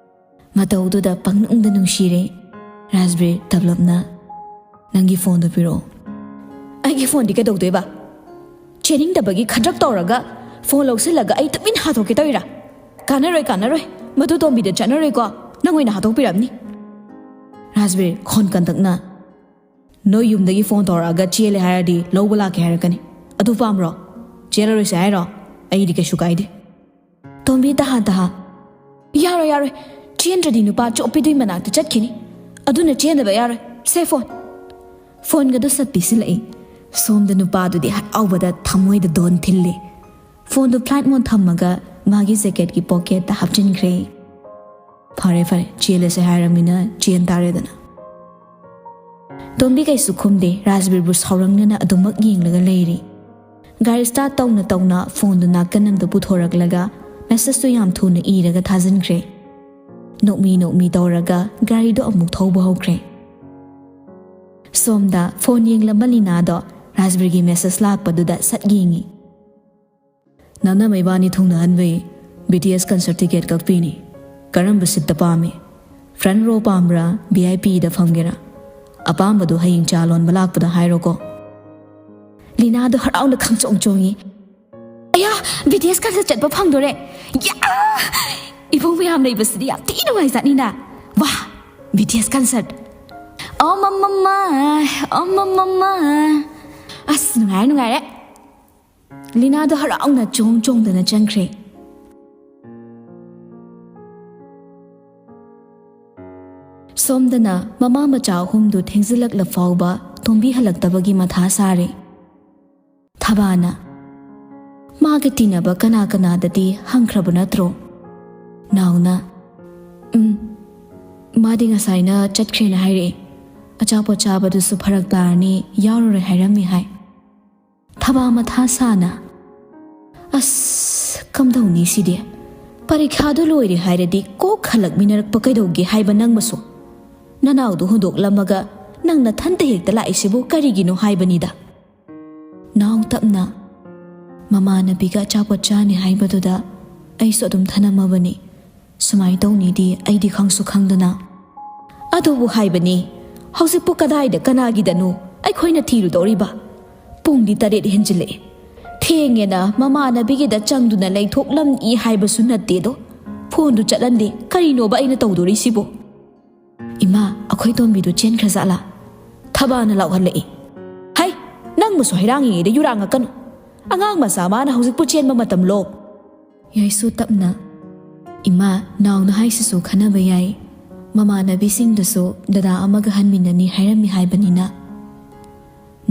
ꯃꯇꯧꯗꯨꯗ ꯄꯪꯅꯨꯡꯗ ꯅꯨꯡꯁꯤꯔꯦ꯫ ꯔꯥꯖꯕꯤꯔ ꯇꯞꯂꯞꯅ, "ꯅꯪꯒꯤ ꯐꯣꯟꯗꯣ ꯄꯤꯔꯛꯑꯣ꯫" "ꯑꯩꯒꯤ ꯐꯣꯟꯗꯤ ꯀꯩꯗꯧꯗꯣꯏꯕ? ꯆꯦꯟꯅꯤꯡꯗꯕꯒꯤ ꯈꯗ꯭ꯔꯛ ꯇꯧꯔꯒ ꯐꯣꯟ ꯂꯧꯁꯤꯜꯂꯒ ꯑꯩ ꯇꯨꯃꯤꯟ ꯍꯥꯠꯇꯣꯛꯀꯦ ꯇꯧꯔꯤꯔꯥ? ꯀꯥꯟꯅꯔꯣꯏ, ꯀꯥꯟꯅꯔꯣꯏ꯫ ꯃꯗꯨ ꯇꯣꯝꯕꯤꯗ ꯆꯠꯅꯔꯣꯏꯀꯣ꯫ ꯅꯪ ꯑꯣꯏꯅ ꯍꯥꯠꯇꯣꯛꯄꯤꯔꯝꯅꯤ꯫ ꯔꯥꯖꯕꯤꯔ, ꯈꯣꯟ ꯀꯟꯇꯛꯅ, ꯅꯣꯏ ꯌꯨꯝꯗꯒꯤ ꯐꯣꯟ ꯇꯧꯔꯛꯑꯒ ꯆꯦꯜꯂꯦ ꯍꯥꯏꯔꯗꯤ ꯂꯧꯕ ꯂꯥꯛꯀꯦ ꯍꯥꯏꯔꯛꯀꯅꯤ꯫ ꯑꯗꯨ ꯄꯥꯝꯕ꯭ꯔꯣ? ꯆꯦꯜꯂꯔꯣꯏꯁꯦ ꯍꯥꯏꯔꯣ? ꯑꯩꯗꯤ ꯀꯩꯁꯨ ꯀꯥꯏꯗꯦ꯫ ꯇꯣꯝꯕꯤ ꯇꯍꯥ ꯇꯍꯥ, ꯌꯥꯔꯣꯏ, ꯌꯥꯔꯣꯏ꯫ ꯆꯦꯟꯗ꯭ꯔꯗꯤ ꯅꯨꯄꯥ ꯆꯣꯞꯄꯤꯗꯨꯏ ꯃꯅꯥꯛꯇ ꯆꯠꯈꯤꯅꯤ꯫ ꯑꯗꯨꯅ ꯆꯦꯟꯗꯕ ꯌꯥꯔꯣꯏ꯫ ꯁꯦ ꯐꯣꯟ꯫ ꯐꯣꯟꯒꯗꯨ ꯁꯠ ꯄꯤꯁꯤꯜꯂꯛꯏ꯫ ꯁꯣꯝꯗ ꯅꯨꯄꯥꯗꯨꯗꯤ ꯍꯔꯥꯎꯕꯗ ꯊꯃꯣꯏꯗ ꯗꯣꯟ ꯊꯤꯜꯂꯤ꯫ ꯐꯣꯟꯗꯨ ꯐ꯭ꯂꯥꯏꯠ ꯃꯣꯗ ꯊꯝꯃꯒ ꯃꯥꯒꯤ ꯖꯦꯀꯦꯠꯀꯤ ꯄꯣꯀꯦꯠꯇ ꯍꯥꯞꯆꯤꯟꯈ꯭ꯔꯦ꯫ ꯐꯔꯦ, ꯐꯔꯦ, ꯆꯦꯜꯂꯁꯦ ꯍꯥꯏꯔꯃꯤꯅ ꯆꯦꯟ ꯇꯥꯔꯦꯗꯅ꯫ ꯇꯣꯝꯕꯤ ꯀꯩꯁꯨ ꯈꯨꯝꯗꯦ꯫ ꯔꯥꯖꯕꯤꯔꯕꯨ ꯁꯥꯎꯔꯪꯅꯅ ꯑꯗꯨꯃꯛ ꯌꯦꯡꯂꯒ ꯂꯩꯔꯤ꯫ ꯒꯥꯔꯤ ꯁ꯭ꯇꯥꯔꯠ ꯇꯧꯅ ꯇꯧꯅ ꯐꯣꯟꯗꯨ ꯅꯥꯀꯟ ꯑꯃꯗ ꯄꯨꯊꯣꯔꯛꯂꯒ ꯃꯦꯁꯦꯖꯇꯨ ꯌꯥꯝ ꯊꯨꯅ ꯏꯔꯒ ꯊꯥꯖꯤꯟꯈ꯭ꯔꯦ꯫ ꯅꯣꯛꯃꯤ ꯅꯣꯛꯃꯤ ꯇꯧꯔꯒ ꯒꯥꯔꯤꯗꯣ ꯑꯃꯨꯛ ꯊꯧꯕ ꯍꯧꯈ꯭ꯔꯦ꯫ ꯁꯣꯝꯗ ꯐꯣꯟ ꯌꯦꯡꯂꯝꯕ ꯂꯤꯅꯥꯗꯣ ꯔꯥꯖꯕꯤꯔꯒꯤ ꯃꯦꯁꯦꯖ ꯂꯥꯛꯄꯗꯨꯗ ꯁꯠ ꯌꯦꯡꯉꯤ꯫ "ꯅꯅꯝꯃ ꯏꯕꯥꯅꯤ ꯊꯨꯡꯅꯍꯟꯕꯩ ꯕꯤ ꯇꯤ ꯑꯦꯁ ꯀꯟꯁꯔꯠ ꯇꯤꯀꯦꯠ ꯀꯛꯄꯤꯅꯤ꯫ ꯀꯔꯝꯕ ꯁꯤꯠꯇ ꯄꯥꯝꯃꯤ? ꯐ꯭ꯔꯟ ꯔꯣ ꯄꯥꯝꯕ꯭ꯔꯥ, ꯚꯤ ꯑꯥꯏ ꯄꯤꯗ ꯐꯝꯒꯦꯔꯥ? ꯑꯄꯥꯝꯕꯗꯨ ꯍꯌꯦꯡ ꯆꯥ ꯂꯣꯟꯕ ꯂꯥꯛꯄꯗ ꯍꯥꯏꯔꯣꯀꯣ꯫" ꯂꯤꯅꯥꯗꯣ ꯍꯔꯥꯎꯅ ꯈꯪꯆꯣꯡ ꯆꯣꯡꯉꯤ꯫ "ꯑꯌꯥ, ꯕꯤ ꯇꯤ ꯑꯦꯁ ꯀꯟꯁꯔꯠ ꯆꯠꯄ ꯐꯪꯗꯣꯔꯦ! ꯌꯥ! ꯏꯕꯨꯡ ꯃꯌꯥꯝ ꯂꯩꯕꯁꯤꯗꯤ ꯌꯥꯝ ꯊꯤ ꯅꯨꯡꯉꯥꯏꯖꯥꯠꯅꯤꯅ꯫ ꯋꯥ, ꯕꯤ ꯇꯤ ꯑꯦꯁ ꯀꯟꯁꯔꯠ! ꯑꯣ ꯃꯃꯃ, ꯑꯣ ꯃꯃꯃ꯫ ꯑꯁ, ꯅꯨꯡꯉꯥꯏꯔꯦ, ꯅꯨꯡꯉꯥꯏꯔꯦ꯫" ꯂꯤꯅꯥꯗꯣ ꯍꯔꯥꯎꯅ ꯆꯣꯡ ꯆꯣꯡꯗꯅ ꯆꯪꯈ꯭ꯔꯦ꯫ ꯁꯣꯝꯗꯅ ꯃꯃꯥ ꯃꯆꯥ ꯑꯍꯨꯝꯗꯨ ꯊꯦꯡꯖꯤꯜꯂꯛꯂ ꯐꯥꯎꯕ ꯇꯣꯝꯕꯤ ꯍꯜꯂꯛꯇꯕꯒꯤ ꯃꯊꯥ ꯁꯥꯔꯦ꯫ ꯊꯕꯥꯅ, "ꯃꯥꯒ ꯇꯤꯟꯅꯕ ꯀꯅꯥ ꯀꯅꯥꯗꯗꯤ ꯍꯪꯈ꯭ꯔꯕ ꯅꯠꯇ꯭ꯔꯣ?" ꯅꯥꯎꯅ, "ꯎꯝ, ꯃꯥꯗꯤ ꯉꯁꯥꯏꯅ ꯆꯠꯈ꯭ꯔꯦꯅ ꯍꯥꯏꯔꯛꯑꯦ꯫ ꯑꯆꯥꯄꯣꯠ ꯆꯥꯕꯗꯨꯁꯨ ꯐꯔꯛ ꯇꯥꯔꯅꯤ, ꯌꯥꯎꯔꯔꯣꯏ ꯍꯥꯏꯔꯝꯃꯤ ꯍꯥꯏ꯫" ꯊꯕꯥ ꯃꯊꯥ ꯁꯥꯅ, "ꯑꯁ, ꯀꯝꯗꯧꯅꯤ ꯁꯤꯗꯤ? ꯄꯔꯤꯈ꯭ꯌꯥꯗꯨ ꯂꯣꯏꯔꯦ ꯍꯥꯏꯔꯗꯤ ꯀꯣꯛ ꯍꯜꯂꯛꯃꯤꯟꯅꯔꯛꯄ ꯀꯩꯗꯧꯒꯦ ꯍꯥꯏꯕ ꯅꯪꯃꯁꯨ? ꯅꯅꯥꯎꯗꯨ ꯍꯨꯟꯗꯣꯛꯂꯝꯃꯒ ꯅꯪ ꯅꯊꯟꯇ ꯍꯦꯛꯇ ꯂꯥꯛꯏꯁꯤꯕꯨ ꯀꯔꯤꯒꯤꯅꯣ ꯍꯥꯏꯕꯅꯤꯗ꯫" ꯅꯥꯎ ꯇꯞꯅ, "ꯃꯃꯥꯟꯅꯕꯤꯒ ꯑꯆꯥꯄꯣꯠ ꯆꯥꯅꯤ ꯍꯥꯏꯕꯗꯨꯗ ꯑꯩꯁꯨ ꯑꯗꯨꯝ ꯊꯅꯝꯃꯕꯅꯤ꯫ ꯁꯨꯃꯥꯏ ꯇꯧꯅꯤꯗꯤ ꯑꯩꯗꯤ ꯈꯪꯁꯨ ꯈꯪꯗꯅ꯫" "ꯑꯗꯨꯕꯨ ꯍꯥꯏꯕꯅꯤ, ꯍꯧꯖꯤꯛꯄꯨ ꯀꯗꯥꯏꯗ ꯀꯅꯥꯒꯤꯗꯅꯣ ꯑꯩꯈꯣꯏꯅ ꯊꯤꯔꯨꯗꯧꯔꯤꯕ? ꯄꯨꯡꯗꯤ ꯇꯔꯦꯠ ꯍꯦꯟꯖꯤꯜꯂꯛꯑꯦ꯫ ꯊꯦꯡꯉꯦꯅ ꯃꯃꯥꯟꯅꯕꯤꯒꯤꯗ ꯆꯪꯗꯨꯅ ꯂꯩꯊꯣꯛꯂꯝꯏ ꯍꯥꯏꯕꯁꯨ ꯅꯠꯇꯦꯗꯣ꯫ ꯐꯣꯟꯗꯨ ꯆꯠꯍꯟꯗꯦ꯫ ꯀꯔꯤꯅꯣꯕ ꯑꯩꯅ ꯇꯧꯗꯣꯔꯤꯁꯤꯕꯣ? "ꯏꯃꯥ, ꯑꯩꯈꯣꯏ ꯇꯣꯝꯕꯤꯗꯨ ꯆꯦꯟꯈ꯭ꯔꯖꯥꯠꯂꯥ?" ꯊꯕꯥꯅ ꯂꯥꯎꯍꯜꯂꯛꯏ꯫ "ꯍꯩ, ꯅꯪꯕꯨꯁꯨ ꯍꯩꯔꯥꯡꯉꯤꯉꯩꯗ ꯌꯨꯔꯥꯡꯉꯛꯀꯅꯨ꯫ ꯑꯉꯥꯡ ꯃꯆꯥ ꯃꯥꯅ ꯍꯧꯖꯤꯛꯄꯨ ꯆꯦꯟꯕ ꯃꯇꯝꯂꯣ?" ꯌꯥꯏꯁꯨ ꯇꯞꯅ, "ꯏꯃꯥ, ꯅꯥꯎꯅ ꯍꯥꯏꯁꯤꯁꯨ ꯈꯟꯅꯕ ꯌꯥꯏ꯫ ꯃꯃꯥꯟꯅꯕꯤꯁꯤꯡꯗꯨꯁꯨ ꯗꯗꯥ ꯑꯃꯒ ꯍꯟꯃꯤꯟꯅꯅꯤ ꯍꯥꯏꯔꯝꯃꯤ ꯍꯥꯏꯕꯅꯤꯅ꯫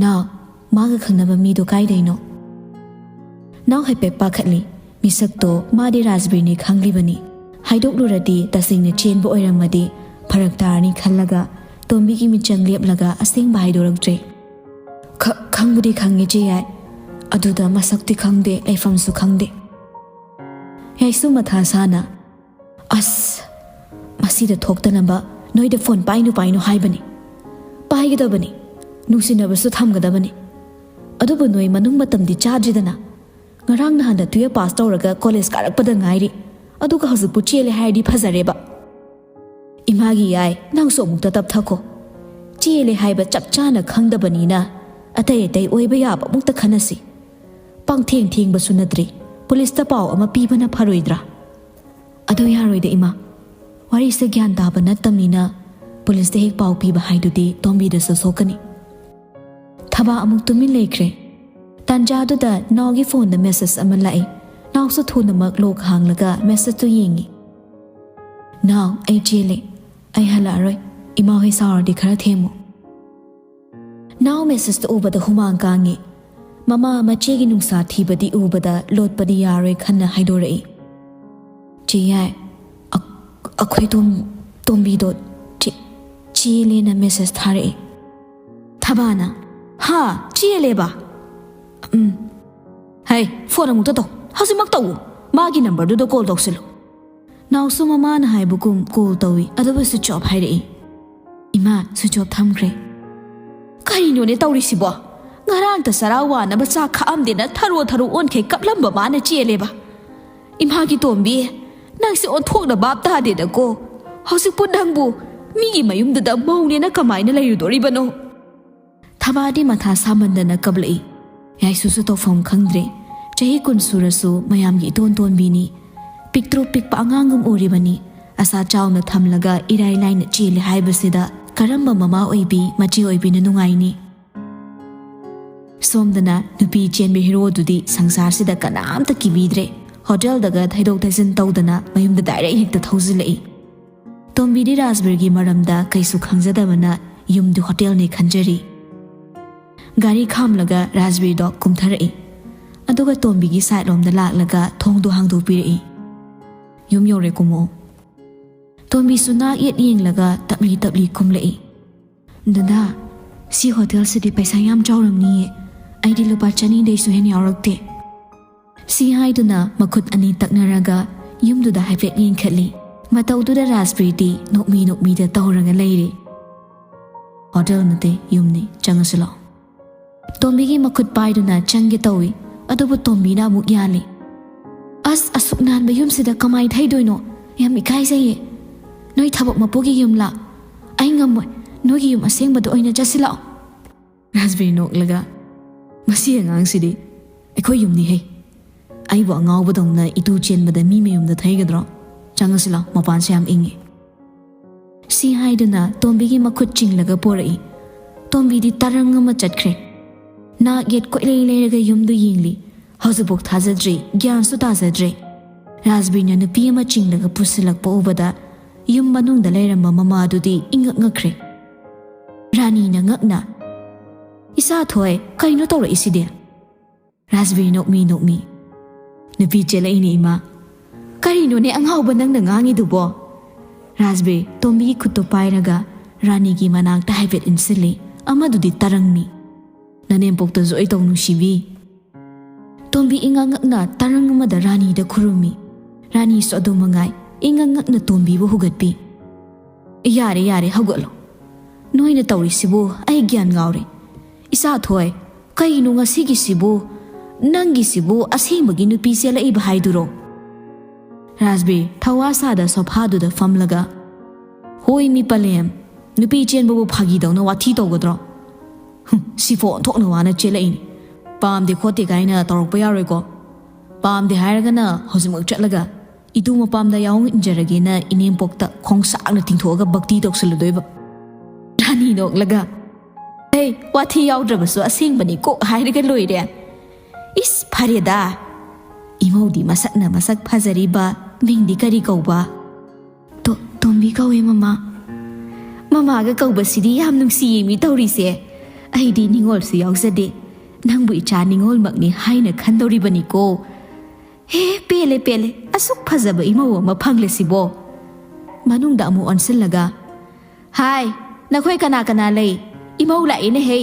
ꯅꯥꯎ, ꯃꯥꯒ ꯈꯪꯅꯕ ꯃꯤꯗꯣ ꯀꯥꯏꯗꯩꯅꯣ?" ꯅꯥꯎ ꯍꯥꯏꯐꯦꯠ ꯄꯥꯈꯠꯂꯤ꯫ ꯃꯤꯁꯛꯇꯣ ꯃꯥꯗꯤ ꯔꯥꯖꯕꯤꯔꯅꯤ ꯈꯪꯂꯤꯕꯅꯤ꯫ ꯍꯥꯏꯗꯣꯛꯂꯨꯔꯗꯤ ꯇꯁꯦꯡꯅ ꯆꯦꯟꯕ ꯑꯣꯏꯔꯝꯃꯗꯤ ꯐꯔꯛ ꯇꯥꯔꯅꯤ ꯈꯜꯂꯒ ꯇꯣꯝꯕꯤꯒꯤ ꯃꯤꯠꯆꯪ ꯂꯦꯞꯂꯒ ꯑꯁꯦꯡꯕ ꯍꯥꯏꯗꯣꯔꯛꯇ꯭ꯔꯦ꯫ "ꯈ-, ꯈꯪꯕꯨꯗꯤ ꯈꯪꯉꯦ ꯆꯦ ꯌꯥꯏ, ꯑꯗꯨꯗ ꯃꯁꯛꯇꯤ ꯈꯪꯗꯦ, ꯂꯩꯐꯝꯁꯨ ꯈꯪꯗꯦ꯫" ꯌꯥꯏꯁꯨ ꯃꯊꯥ ꯁꯥꯅ, "ꯑꯁ, ꯃꯁꯤꯗ ꯊꯣꯛꯇꯅꯕ ꯅꯣꯏꯗ ꯐꯣꯟ ꯄꯥꯏꯅꯨ ꯄꯥꯏꯅꯨ ꯍꯥꯏꯕꯅꯤ꯫ ꯄꯥꯏꯒꯗꯕꯅꯤ, ꯅꯨꯡꯁꯤꯅꯕꯁꯨ ꯊꯝꯒꯗꯕꯅꯤ꯫ ꯑꯗꯨꯕꯨ ꯅꯣꯏ ꯃꯅꯨꯡ ꯃꯇꯝꯗꯤ ꯆꯥꯗ꯭ꯔꯤꯗꯅ꯫ ꯉꯔꯥꯡ ꯅꯍꯥꯟꯗ ꯇꯨꯌꯦꯜꯞ ꯄꯥꯁ ꯇꯧꯔꯒ ꯀꯣꯂꯦꯖ ꯀꯥꯔꯛꯄꯗ ꯉꯥꯏꯔꯤ, ꯑꯗꯨꯒ ꯍꯧꯖꯤꯛꯄꯨ ꯆꯦꯜꯂꯦ ꯍꯥꯏꯔꯗꯤ ꯐꯖꯔꯦꯕ꯫ ꯏꯃꯥꯒꯤ ꯌꯥꯏ, ꯅꯪꯁꯨ ꯑꯃꯨꯛꯇ ꯇꯞꯊꯈꯣ꯫ ꯆꯦꯜꯂꯦ ꯍꯥꯏꯕ ꯆꯞ ꯆꯥꯅ ꯈꯪꯗꯕꯅꯤꯅ ꯑꯇꯩ ꯑꯇꯩ ꯑꯣꯏꯕ ꯌꯥꯕ ꯑꯃꯨꯛꯇ ꯈꯟꯅꯁꯤ꯫ ꯄꯪꯊꯦꯡ ꯊꯦꯡꯕꯁꯨ ꯅꯠꯇ꯭ꯔꯤ, ꯄꯨꯂꯤꯁꯇ ꯄꯥꯎ ꯑꯃ ꯄꯤꯕꯅ ꯐꯔꯣꯏꯗ꯭ꯔꯥ?" "ꯑꯗꯨ ꯌꯥꯔꯣꯏꯗ ꯏꯃꯥ, ꯋꯥꯔꯤꯁꯦ ꯒ꯭ꯌꯥꯟ ꯇꯥꯕ ꯅꯠꯇꯕꯅꯤꯅ ꯄꯨꯂꯤꯁꯇ ꯍꯦꯛ ꯄꯥꯎ ꯄꯤꯕ ꯍꯥꯏꯗꯨꯗꯤ ꯇꯣꯝꯕꯤꯗꯁꯨ ꯁꯣꯛꯀꯅꯤ꯫" ꯊꯕꯥ ꯑꯃꯨꯛ ꯇꯨꯃꯤꯟ ꯂꯩꯈ꯭ꯔꯦ꯫ ꯇꯥꯟꯖꯥꯗꯨꯗ ꯅꯥꯎꯒꯤ ꯐꯣꯟꯗ ꯃꯦꯁꯦꯖ ꯑꯃ ꯂꯥꯛꯏ꯫ ꯅꯥꯎꯁꯨ ꯊꯨꯅꯃꯛ ꯂꯣꯛ ꯍꯥꯡꯂꯒ ꯃꯦꯁꯦꯖꯇꯨ ꯌꯦꯡꯉꯤ꯫ "ꯅꯥꯎ, ꯑꯩ ꯆꯦꯜꯂꯦ꯫ ꯑꯩ ꯍꯜꯂꯛꯑꯔꯣꯏ꯫ ꯏꯃꯥ ꯍꯣꯏ ꯁꯥꯎꯔꯗꯤ ꯈꯔ ꯊꯦꯝꯃꯨ꯫" ꯅꯥꯎ ꯃꯦꯁꯦꯖꯇ ꯎꯕꯗ ꯍꯨꯃꯥꯡ ꯀꯥꯡꯉꯤ꯫ ꯃꯃꯥ ꯃꯆꯦꯒꯤ ꯅꯨꯡꯁꯥ ꯊꯤꯕꯗꯤ ꯎꯕꯗ ꯂꯣꯠꯄꯗꯤ ꯌꯥꯔꯣꯏ ꯈꯟꯅ ꯍꯥꯏꯗꯣꯔꯛꯏ꯫ "ꯆꯦ ꯌꯥꯏ, ꯑ-, ꯑꯩꯈꯣꯏ ꯇꯣꯝ-, ꯇꯣꯝꯕꯤꯗꯣ ꯆꯦ-, ꯆꯦꯜꯂꯦꯅ ꯃꯦꯁꯦꯖ ꯊꯥꯔꯛꯑꯦ꯫" ꯊꯕꯥꯅ, "ꯍꯥ, ꯆꯦꯜꯂꯦꯕ?" "ꯎꯝ꯫" "ꯍꯩ, ꯐꯣꯟ ꯑꯃꯨꯛꯇ ꯇꯧ, ꯍꯧꯖꯤꯛꯃꯛ ꯇꯧꯋꯣ꯫ ꯃꯥꯒꯤ ꯅꯝꯕꯔꯗꯨꯗ ꯀꯣꯜ ꯇꯧꯁꯤꯜꯂꯨ꯫" ꯅꯥꯎꯁꯨ ꯃꯃꯥꯅ ꯍꯥꯏꯕꯒꯨꯝ ꯀꯣꯜ ꯇꯧꯏ, ꯑꯗꯨꯕꯨ ꯁ꯭ꯋꯤꯆ ꯑꯣꯐ ꯍꯥꯏꯔꯛꯏ꯫ "ꯏꯃꯥ, ꯁ꯭ꯋꯤꯆ ꯑꯣꯐ ꯊꯝꯈ꯭ꯔꯦ꯫" "ꯀꯔꯤꯅꯣꯅꯦ ꯇꯧꯔꯤꯁꯤꯕꯣ? ꯉꯔꯥꯡꯇ ꯆꯔꯥ ꯋꯥꯅꯕ ꯆꯥꯛ ꯈꯥꯛꯑꯝꯗꯦꯅ ꯊꯔꯣ ꯊꯔꯣ ꯑꯣꯟꯈꯩ ꯀꯞꯂꯝꯕ ꯃꯥꯅ ꯆꯦꯜꯂꯦꯕ꯫ ꯏꯃꯥꯒꯤ ꯇꯣꯝꯕꯤ, ꯅꯪꯁꯦ ꯑꯣꯟꯊꯣꯛꯅ ꯚꯥꯞ ꯇꯥꯗꯦꯗꯀꯣ꯫ ꯍꯧꯖꯤꯛꯄꯨ ꯅꯪꯕꯨ ꯃꯤꯒꯤ ꯃꯌꯨꯝꯗꯨꯗ ꯃꯧꯅꯦꯅ ꯀꯃꯥꯏꯅ ꯂꯩꯔꯨꯗꯣꯔꯤꯕꯅꯣ?" ꯊꯕꯥꯗꯤ ꯃꯊꯥ ꯁꯥꯃꯟꯗꯅ ꯀꯞꯂꯛꯏ꯫ ꯌꯥꯏꯁꯨꯁꯨ ꯇꯧꯐꯝ ꯈꯪꯗ꯭ꯔꯦ꯫ ꯆꯍꯤ ꯀꯨꯟ ꯁꯨꯔꯁꯨ ꯃꯌꯥꯝꯒꯤ ꯏꯇꯣꯟ ꯇꯣꯟꯕꯤꯅꯤ꯫ ꯄꯤꯛꯇ꯭ꯔꯨ ꯄꯤꯛꯄ ꯑꯉꯥꯡꯒꯨꯝ ꯎꯔꯤꯕꯅꯤ꯫ ꯑꯁꯥ ꯆꯥꯎꯅ ꯊꯝꯂꯒ ꯏꯔꯥꯏ ꯂꯥꯏꯅ ꯆꯦꯜꯂꯦ ꯍꯥꯏꯕꯁꯤꯗ ꯀꯔꯝꯕ ꯃꯃꯥ ꯑꯣꯏꯕꯤ, ꯃꯆꯦ ꯑꯣꯏꯕꯤꯅ ꯅꯨꯡꯉꯥꯏꯅꯤ? ꯁꯣꯝꯗꯅ ꯅꯨꯄꯤ ꯆꯦꯟꯕ ꯍꯦꯔꯣꯗꯨꯗꯤ ꯁꯪꯁꯥꯔꯁꯤꯗ ꯀꯅꯥꯝꯇ ꯀꯤꯕꯤꯗ꯭ꯔꯦ꯫ ꯍꯣꯇꯦꯜꯗꯒ ꯊꯩꯗꯣꯛ ꯊꯩꯖꯤꯟ ꯇꯧꯗꯅ ꯃꯌꯨꯝꯗ ꯗꯥꯏꯔꯦꯛ ꯍꯦꯛꯇ ꯊꯧꯖꯤꯜꯂꯛꯏ꯫ ꯇꯣꯝꯕꯤꯗꯤ ꯔꯥꯖꯕꯤꯔꯒꯤ ꯃꯔꯝꯗ ꯀꯩꯁꯨ ꯈꯪꯖꯗꯕꯅ ꯌꯨꯝꯗꯨ ꯍꯣꯇꯦꯜꯅꯤ ꯈꯟꯖꯔꯤ꯫ ꯒꯥꯔꯤ ꯈꯥꯝꯂꯒ ꯔꯥꯖꯕꯤꯔꯗꯣ ꯀꯨꯝꯊꯔꯛꯏ꯫ ꯑꯗꯨꯒ ꯇꯣꯝꯕꯤꯒꯤ ꯁꯥꯏꯠ ꯂꯣꯝꯗ ꯂꯥꯛꯂꯒ ꯊꯣꯡꯗꯣ ꯍꯥꯡꯗꯣꯛꯄꯤꯔꯛꯏ꯫ "ꯌꯨꯝ ꯌꯧꯔꯦ, ꯀꯨꯝꯃꯛꯑꯣ꯫" ꯇꯣꯝꯕꯤꯁꯨ ꯅꯥꯛ ꯌꯦꯠ ꯌꯦꯡꯂꯒ ꯇꯞꯂꯤ ꯇꯞꯂꯤ ꯀꯨꯝꯂꯛꯏ꯫ "ꯗꯗꯥ, ꯁꯤ ꯍꯣꯇꯦꯜꯁꯤꯗꯤ ꯄꯩꯁꯥ ꯌꯥꯝ ꯆꯥꯎꯔꯝꯅꯤꯌꯦ꯫ ꯑꯩꯗꯤ ꯂꯨꯄꯥ ꯆꯅꯤꯗꯩꯁꯨ ꯍꯦꯟꯅ ꯌꯥꯎꯔꯛꯇꯦ꯫" ꯁꯤ ꯍꯥꯏꯗꯨꯅ ꯃꯈꯨꯠ ꯑꯅꯤ ꯇꯛꯅꯔꯒ ꯌꯨꯝꯗꯨꯗ ꯍꯥꯏꯐꯦꯠ ꯌꯦꯡꯈꯠꯂꯤ꯫ ꯃꯇꯧꯗꯨꯗ ꯔꯥꯖꯕꯤꯔꯗꯤ ꯅꯣꯛꯃꯤ ꯅꯣꯛꯃꯤꯗ ꯇꯧꯔꯒ ꯂꯩꯔꯦ꯫ "ꯍꯣꯇꯦꯜ ꯅꯠꯇꯦ, ꯌꯨꯝꯅꯤ, ꯆꯪꯉꯁꯤ ꯂꯥꯛꯑꯣ꯫" ꯇꯣꯝꯕꯤꯒꯤ ꯃꯈꯨꯠ ꯄꯥꯏꯗꯨꯅ ꯆꯪꯒꯦ ꯇꯧꯏ, ꯑꯗꯨꯕꯨ ꯇꯣꯝꯕꯤꯅ ꯑꯃꯨꯛ ꯌꯥꯜꯂꯤ꯫ "ꯑꯁ, ꯑꯁꯨꯛ ꯅꯥꯟꯕ ꯌꯨꯝꯁꯤꯗ ꯀꯃꯥꯏ ꯊꯩꯗꯣꯏꯅꯣ? ꯌꯥꯝ ꯏꯀꯥꯏꯖꯩꯌꯦ꯫ ꯅꯣꯏ ꯊꯕꯛ ꯃꯄꯨꯒꯤ ꯌꯨꯝꯂꯥ? ꯑꯩ ꯉꯝꯃꯣꯏ, ꯅꯣꯏꯒꯤ ꯌꯨꯝ ꯑꯁꯦꯡꯕꯗ ꯑꯣꯏꯅ ꯆꯠꯁꯤ ꯂꯥꯛꯑꯣ꯫" ꯔꯥꯖꯕꯤꯔ ꯅꯣꯛꯂꯒ, "ꯃꯁꯤ ꯑꯉꯥꯡꯁꯤꯗꯤ ꯑꯩꯈꯣꯏ ꯌꯨꯝꯅꯤ ꯍꯦ꯫ ꯑꯩꯕꯨ ꯑꯉꯥꯎꯕꯗꯧꯅ ꯏꯇꯨ ꯆꯦꯟꯕꯗ ꯃꯤ ꯃꯌꯨꯝꯗ ꯊꯩꯒꯗ꯭ꯔꯣ? ꯆꯪꯉꯁꯤ ꯂꯥꯎ, ꯃꯄꯥꯟꯁꯦ ꯌꯥꯝ ꯏꯪꯉꯤ꯫" ꯁꯤ ꯍꯥꯏꯗꯨꯅ ꯇꯣꯝꯕꯤꯒꯤ ꯃꯈꯨꯠ ꯆꯤꯡꯂꯒ ꯄꯣꯔꯛꯏ꯫ ꯇꯣꯝꯕꯤꯗꯤ ꯇꯔꯪ ꯑꯃ ꯆꯠꯈ꯭ꯔꯦ꯫ ꯅꯥꯛ ꯌꯦꯠ ꯀꯣꯏꯂꯩ ꯂꯩꯔꯒ ꯌꯨꯝꯗꯨ ꯌꯦꯡꯂꯤ꯫ ꯍꯧꯖꯤꯛꯐꯥꯎ ꯊꯥꯖꯗ꯭ꯔꯤ, ꯒ꯭ꯌꯥꯟꯁꯨ ꯇꯥꯖꯗ꯭ꯔꯦ꯫ ꯔꯥꯖꯕꯤꯔꯅ ꯅꯨꯄꯤ ꯑꯃ ꯆꯤꯡꯂꯒ ꯄꯨꯁꯤꯜꯂꯛꯄ ꯎꯕꯗ ꯌꯨꯝ ꯃꯅꯨꯡꯗ ꯂꯩꯔꯝꯕ ꯃꯃꯥꯗꯨꯗꯤ ꯏꯉꯛ ꯉꯛꯈ꯭ꯔꯦ꯫ ꯔꯥꯅꯤꯅ ꯉꯛꯅ, "ꯏꯆꯥ ꯊꯣꯏ, ꯀꯩꯅꯣ ꯇꯧꯔꯛꯏꯁꯤꯗꯤ?" ꯔꯥꯖꯕꯤꯔ ꯅꯣꯛꯃꯤ ꯅꯣꯛꯃꯤ, "ꯅꯨꯄꯤ ꯆꯦꯜꯂꯛꯏꯅꯦ, ꯏꯃꯥ꯫" "ꯀꯔꯤꯅꯣꯅꯦ ꯑꯉꯥꯎꯕ ꯅꯪꯅ ꯉꯥꯡꯉꯤꯗꯨꯕꯣ?" ꯔꯥꯖꯕꯤꯔ ꯇꯣꯝꯕꯤꯒꯤ ꯈꯨꯠꯇꯨ ꯄꯥꯏꯔꯒ ꯔꯥꯅꯤꯒꯤ ꯃꯅꯥꯛꯇ ꯍꯥꯏꯐꯦꯠ ꯏꯟꯁꯤꯜꯂꯤ꯫ ꯑꯃꯗꯨꯗꯤ ꯇꯔꯪꯅꯤ꯫ "ꯅꯅꯦꯝꯄꯣꯛꯇꯁꯨ ꯑꯩ ꯇꯧ ꯅꯨꯡꯁꯤꯕꯤ꯫" ꯇꯣꯝꯕꯤ ꯏꯉꯛ ꯉꯛꯅ ꯇꯔꯪ ꯑꯃꯗ ꯔꯥꯅꯤꯗ ꯈꯨꯔꯨꯝꯃꯤ꯫ ꯔꯥꯅꯤꯁꯨ ꯑꯗꯨ ꯃꯉꯥꯏ, ꯏꯉꯛ ꯉꯛꯅ ꯇꯣꯝꯕꯤꯕꯨ ꯍꯨꯒꯠꯄꯤ꯫ "ꯌꯥꯔꯦ, ꯌꯥꯔꯦ, ꯍꯧꯒꯠꯂꯣ꯫ ꯅꯣꯏꯅ ꯇꯧꯔꯤꯁꯤꯕꯨ ꯑꯩ ꯒ꯭ꯌꯥꯟ ꯉꯥꯎꯔꯦ꯫ ꯏꯆꯥ ꯊꯣꯏ, ꯀꯩꯅꯣ ꯉꯁꯤꯒꯤꯁꯤꯕꯨ? ꯅꯪꯒꯤꯁꯤꯕꯨ ꯑꯁꯦꯡꯕꯒꯤ ꯅꯨꯄꯤ ꯆꯦꯜꯂꯛꯏꯕ ꯍꯥꯏꯗꯨꯔꯣ?" ꯔꯥꯖꯕꯤꯔ ꯊꯋꯥ ꯁꯥꯗ ꯁꯣꯐꯥꯗꯨꯗ ꯐꯝꯂꯒ, "ꯍꯣꯏ ꯃꯤ ꯄꯂꯦꯝ, ꯅꯨꯄꯤ ꯆꯦꯟꯕꯕꯨ ꯐꯥꯒꯤꯗꯧꯅ ꯋꯥꯊꯤ ꯇꯧꯒꯗ꯭ꯔꯣ? ꯍꯨꯝ, ꯁꯤꯐꯥꯎ ꯑꯣꯟꯊꯣꯛꯅ ꯋꯥꯅ ꯆꯦꯜꯂꯛꯏꯅꯤ꯫ ꯄꯥꯝꯗꯦ ꯈꯣꯠꯇꯦ ꯀꯥꯏꯅ ꯇꯧꯔꯛꯄ ꯌꯥꯔꯣꯏꯀꯣ꯫ ꯄꯥꯝꯗꯦ ꯍꯥꯏꯔꯒꯅ ꯍꯧꯖꯤꯛꯃꯛ ꯆꯠꯂꯒ ꯏꯇꯨ ꯃꯄꯥꯝꯗ ꯌꯥꯎꯍꯣꯡ ꯏꯟꯖꯔꯒꯦꯅ ꯏꯅꯦꯝꯄꯣꯛꯇ ꯈꯣꯡꯁꯥꯡꯅ ꯇꯤꯡꯊꯣꯛꯑꯒ ꯚꯛꯇꯤ ꯇꯧꯁꯜꯂꯨꯗꯣꯏꯕ꯫ ꯔꯥꯅꯤ ꯅꯣꯛꯂꯒ, "ꯍꯦ, ꯋꯥꯊꯤ ꯌꯥꯎꯗ꯭ꯔꯕꯁꯨ ꯑꯁꯦꯡꯕꯅꯤ ꯀꯣꯛ ꯍꯥꯏꯔꯒ ꯂꯣꯏꯔꯦ꯫ ꯏꯁ, ꯐꯔꯦꯗ꯫ ꯏꯃꯧꯗꯤ ꯃꯁꯛꯅ ꯃꯁꯛ ꯐꯖꯔꯤꯕ, ꯃꯤꯡꯗꯤ ꯀꯔꯤ ꯀꯧꯕ?" "ꯇꯣ-, ꯇꯣꯝꯕꯤ ꯀꯧꯋꯦ, ꯃꯃꯥ꯫ ꯃꯃꯥꯒ ꯀꯧꯕꯁꯤꯗꯤ ꯌꯥꯝ ꯅꯨꯡꯁꯤꯌꯦ ꯃꯤ ꯇꯧꯔꯤꯁꯦ꯫ ꯑꯩꯗꯤ ꯅꯤꯡꯉꯣꯜꯁꯨ ꯌꯥꯎꯖꯗꯦ꯫ ꯅꯪꯕꯨ ꯏꯆꯥ ꯅꯤꯡꯉꯣꯜꯃꯛꯅꯤ ꯍꯥꯏꯅ ꯈꯟꯗꯧꯔꯤꯕꯅꯤꯀꯣ꯫ ꯍꯦ, ꯄꯦꯜꯂꯦ, ꯄꯦꯜꯂꯦ꯫ ꯑꯁꯨꯛ ꯐꯖꯕ ꯏꯃꯧ ꯑꯃ ꯐꯪꯂꯁꯤꯕꯣ?" ꯃꯅꯨꯡꯗ ꯑꯃꯨꯛ ꯑꯣꯟꯁꯤꯜꯂꯒ, "ꯍꯥꯏ, ꯅꯈꯣꯏ ꯀꯅꯥ ꯀꯅꯥ ꯂꯩ? ꯏꯃꯧ ꯂꯥꯛꯏꯅꯦ ꯍꯦ꯫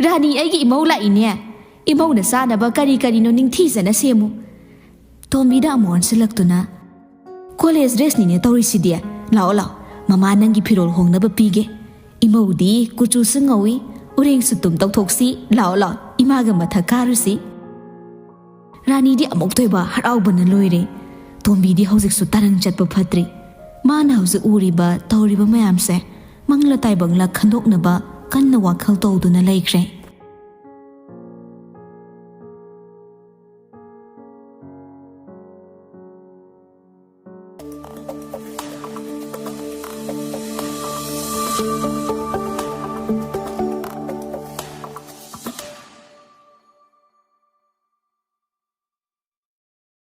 ꯔꯥꯅꯤ ꯑꯩꯒꯤ ꯏꯃꯧ ꯂꯥꯛꯏꯅꯦ꯫ ꯏꯃꯧꯅ ꯆꯥꯅꯕ ꯀꯔꯤ ꯀꯔꯤꯅꯣ ꯅꯤꯡꯊꯤꯖꯅ ꯁꯦꯝꯃꯨ꯫" ꯇꯣꯝꯕꯤꯗ ꯑꯃꯨꯛ ꯑꯣꯟꯁꯤꯜꯂꯛꯇꯨꯅ, "ꯀꯣꯂꯦꯖ ꯗ꯭ꯔꯦꯁꯅꯤꯅꯦ ꯇꯧꯔꯤꯁꯤꯗꯤ꯫ ꯂꯥꯛꯑꯣ, ꯂꯥꯛꯑꯣ, ꯃꯃꯥ ꯅꯪꯒꯤ ꯐꯤꯔꯣꯜ ꯍꯣꯡꯅꯕ ꯄꯤꯒꯦ꯫ ꯏꯃꯧꯗꯤ ꯀꯨꯆꯨꯁꯨ ꯉꯧꯏ, ꯎꯔꯦꯡꯁꯨ ꯇꯨꯝ ꯇꯧꯊꯣꯛꯁꯤ꯫ ꯂꯥꯛꯑꯣ, ꯂꯥꯛꯑꯣ, ꯏꯃꯥꯒ ꯃꯊꯛ ꯀꯥꯔꯨꯁꯤ꯫" ꯔꯥꯅꯤꯗꯤ ꯑꯃꯨꯛꯇꯣꯏꯕ ꯍꯔꯥꯎꯕꯅ ꯂꯣꯏꯔꯦ꯫ ꯇꯣꯝꯕꯤꯗꯤ ꯍꯧꯖꯤꯛꯁꯨ ꯇꯔꯪ ꯆꯠꯄ ꯐꯠꯇ꯭ꯔꯤ꯫ ꯃꯥꯅ ꯍꯧꯖꯤꯛ ꯎꯔꯤꯕ, ꯇꯧꯔꯤꯕ ꯃꯌꯥꯝꯁꯦ ꯃꯪꯂ ꯇꯥꯏꯕꯪꯂ ꯈꯟꯗꯣꯛꯅꯕ ꯀꯟꯅ ꯋꯥꯈꯜ ꯇꯧꯗꯨꯅ ꯂꯩꯈ꯭ꯔꯦ꯫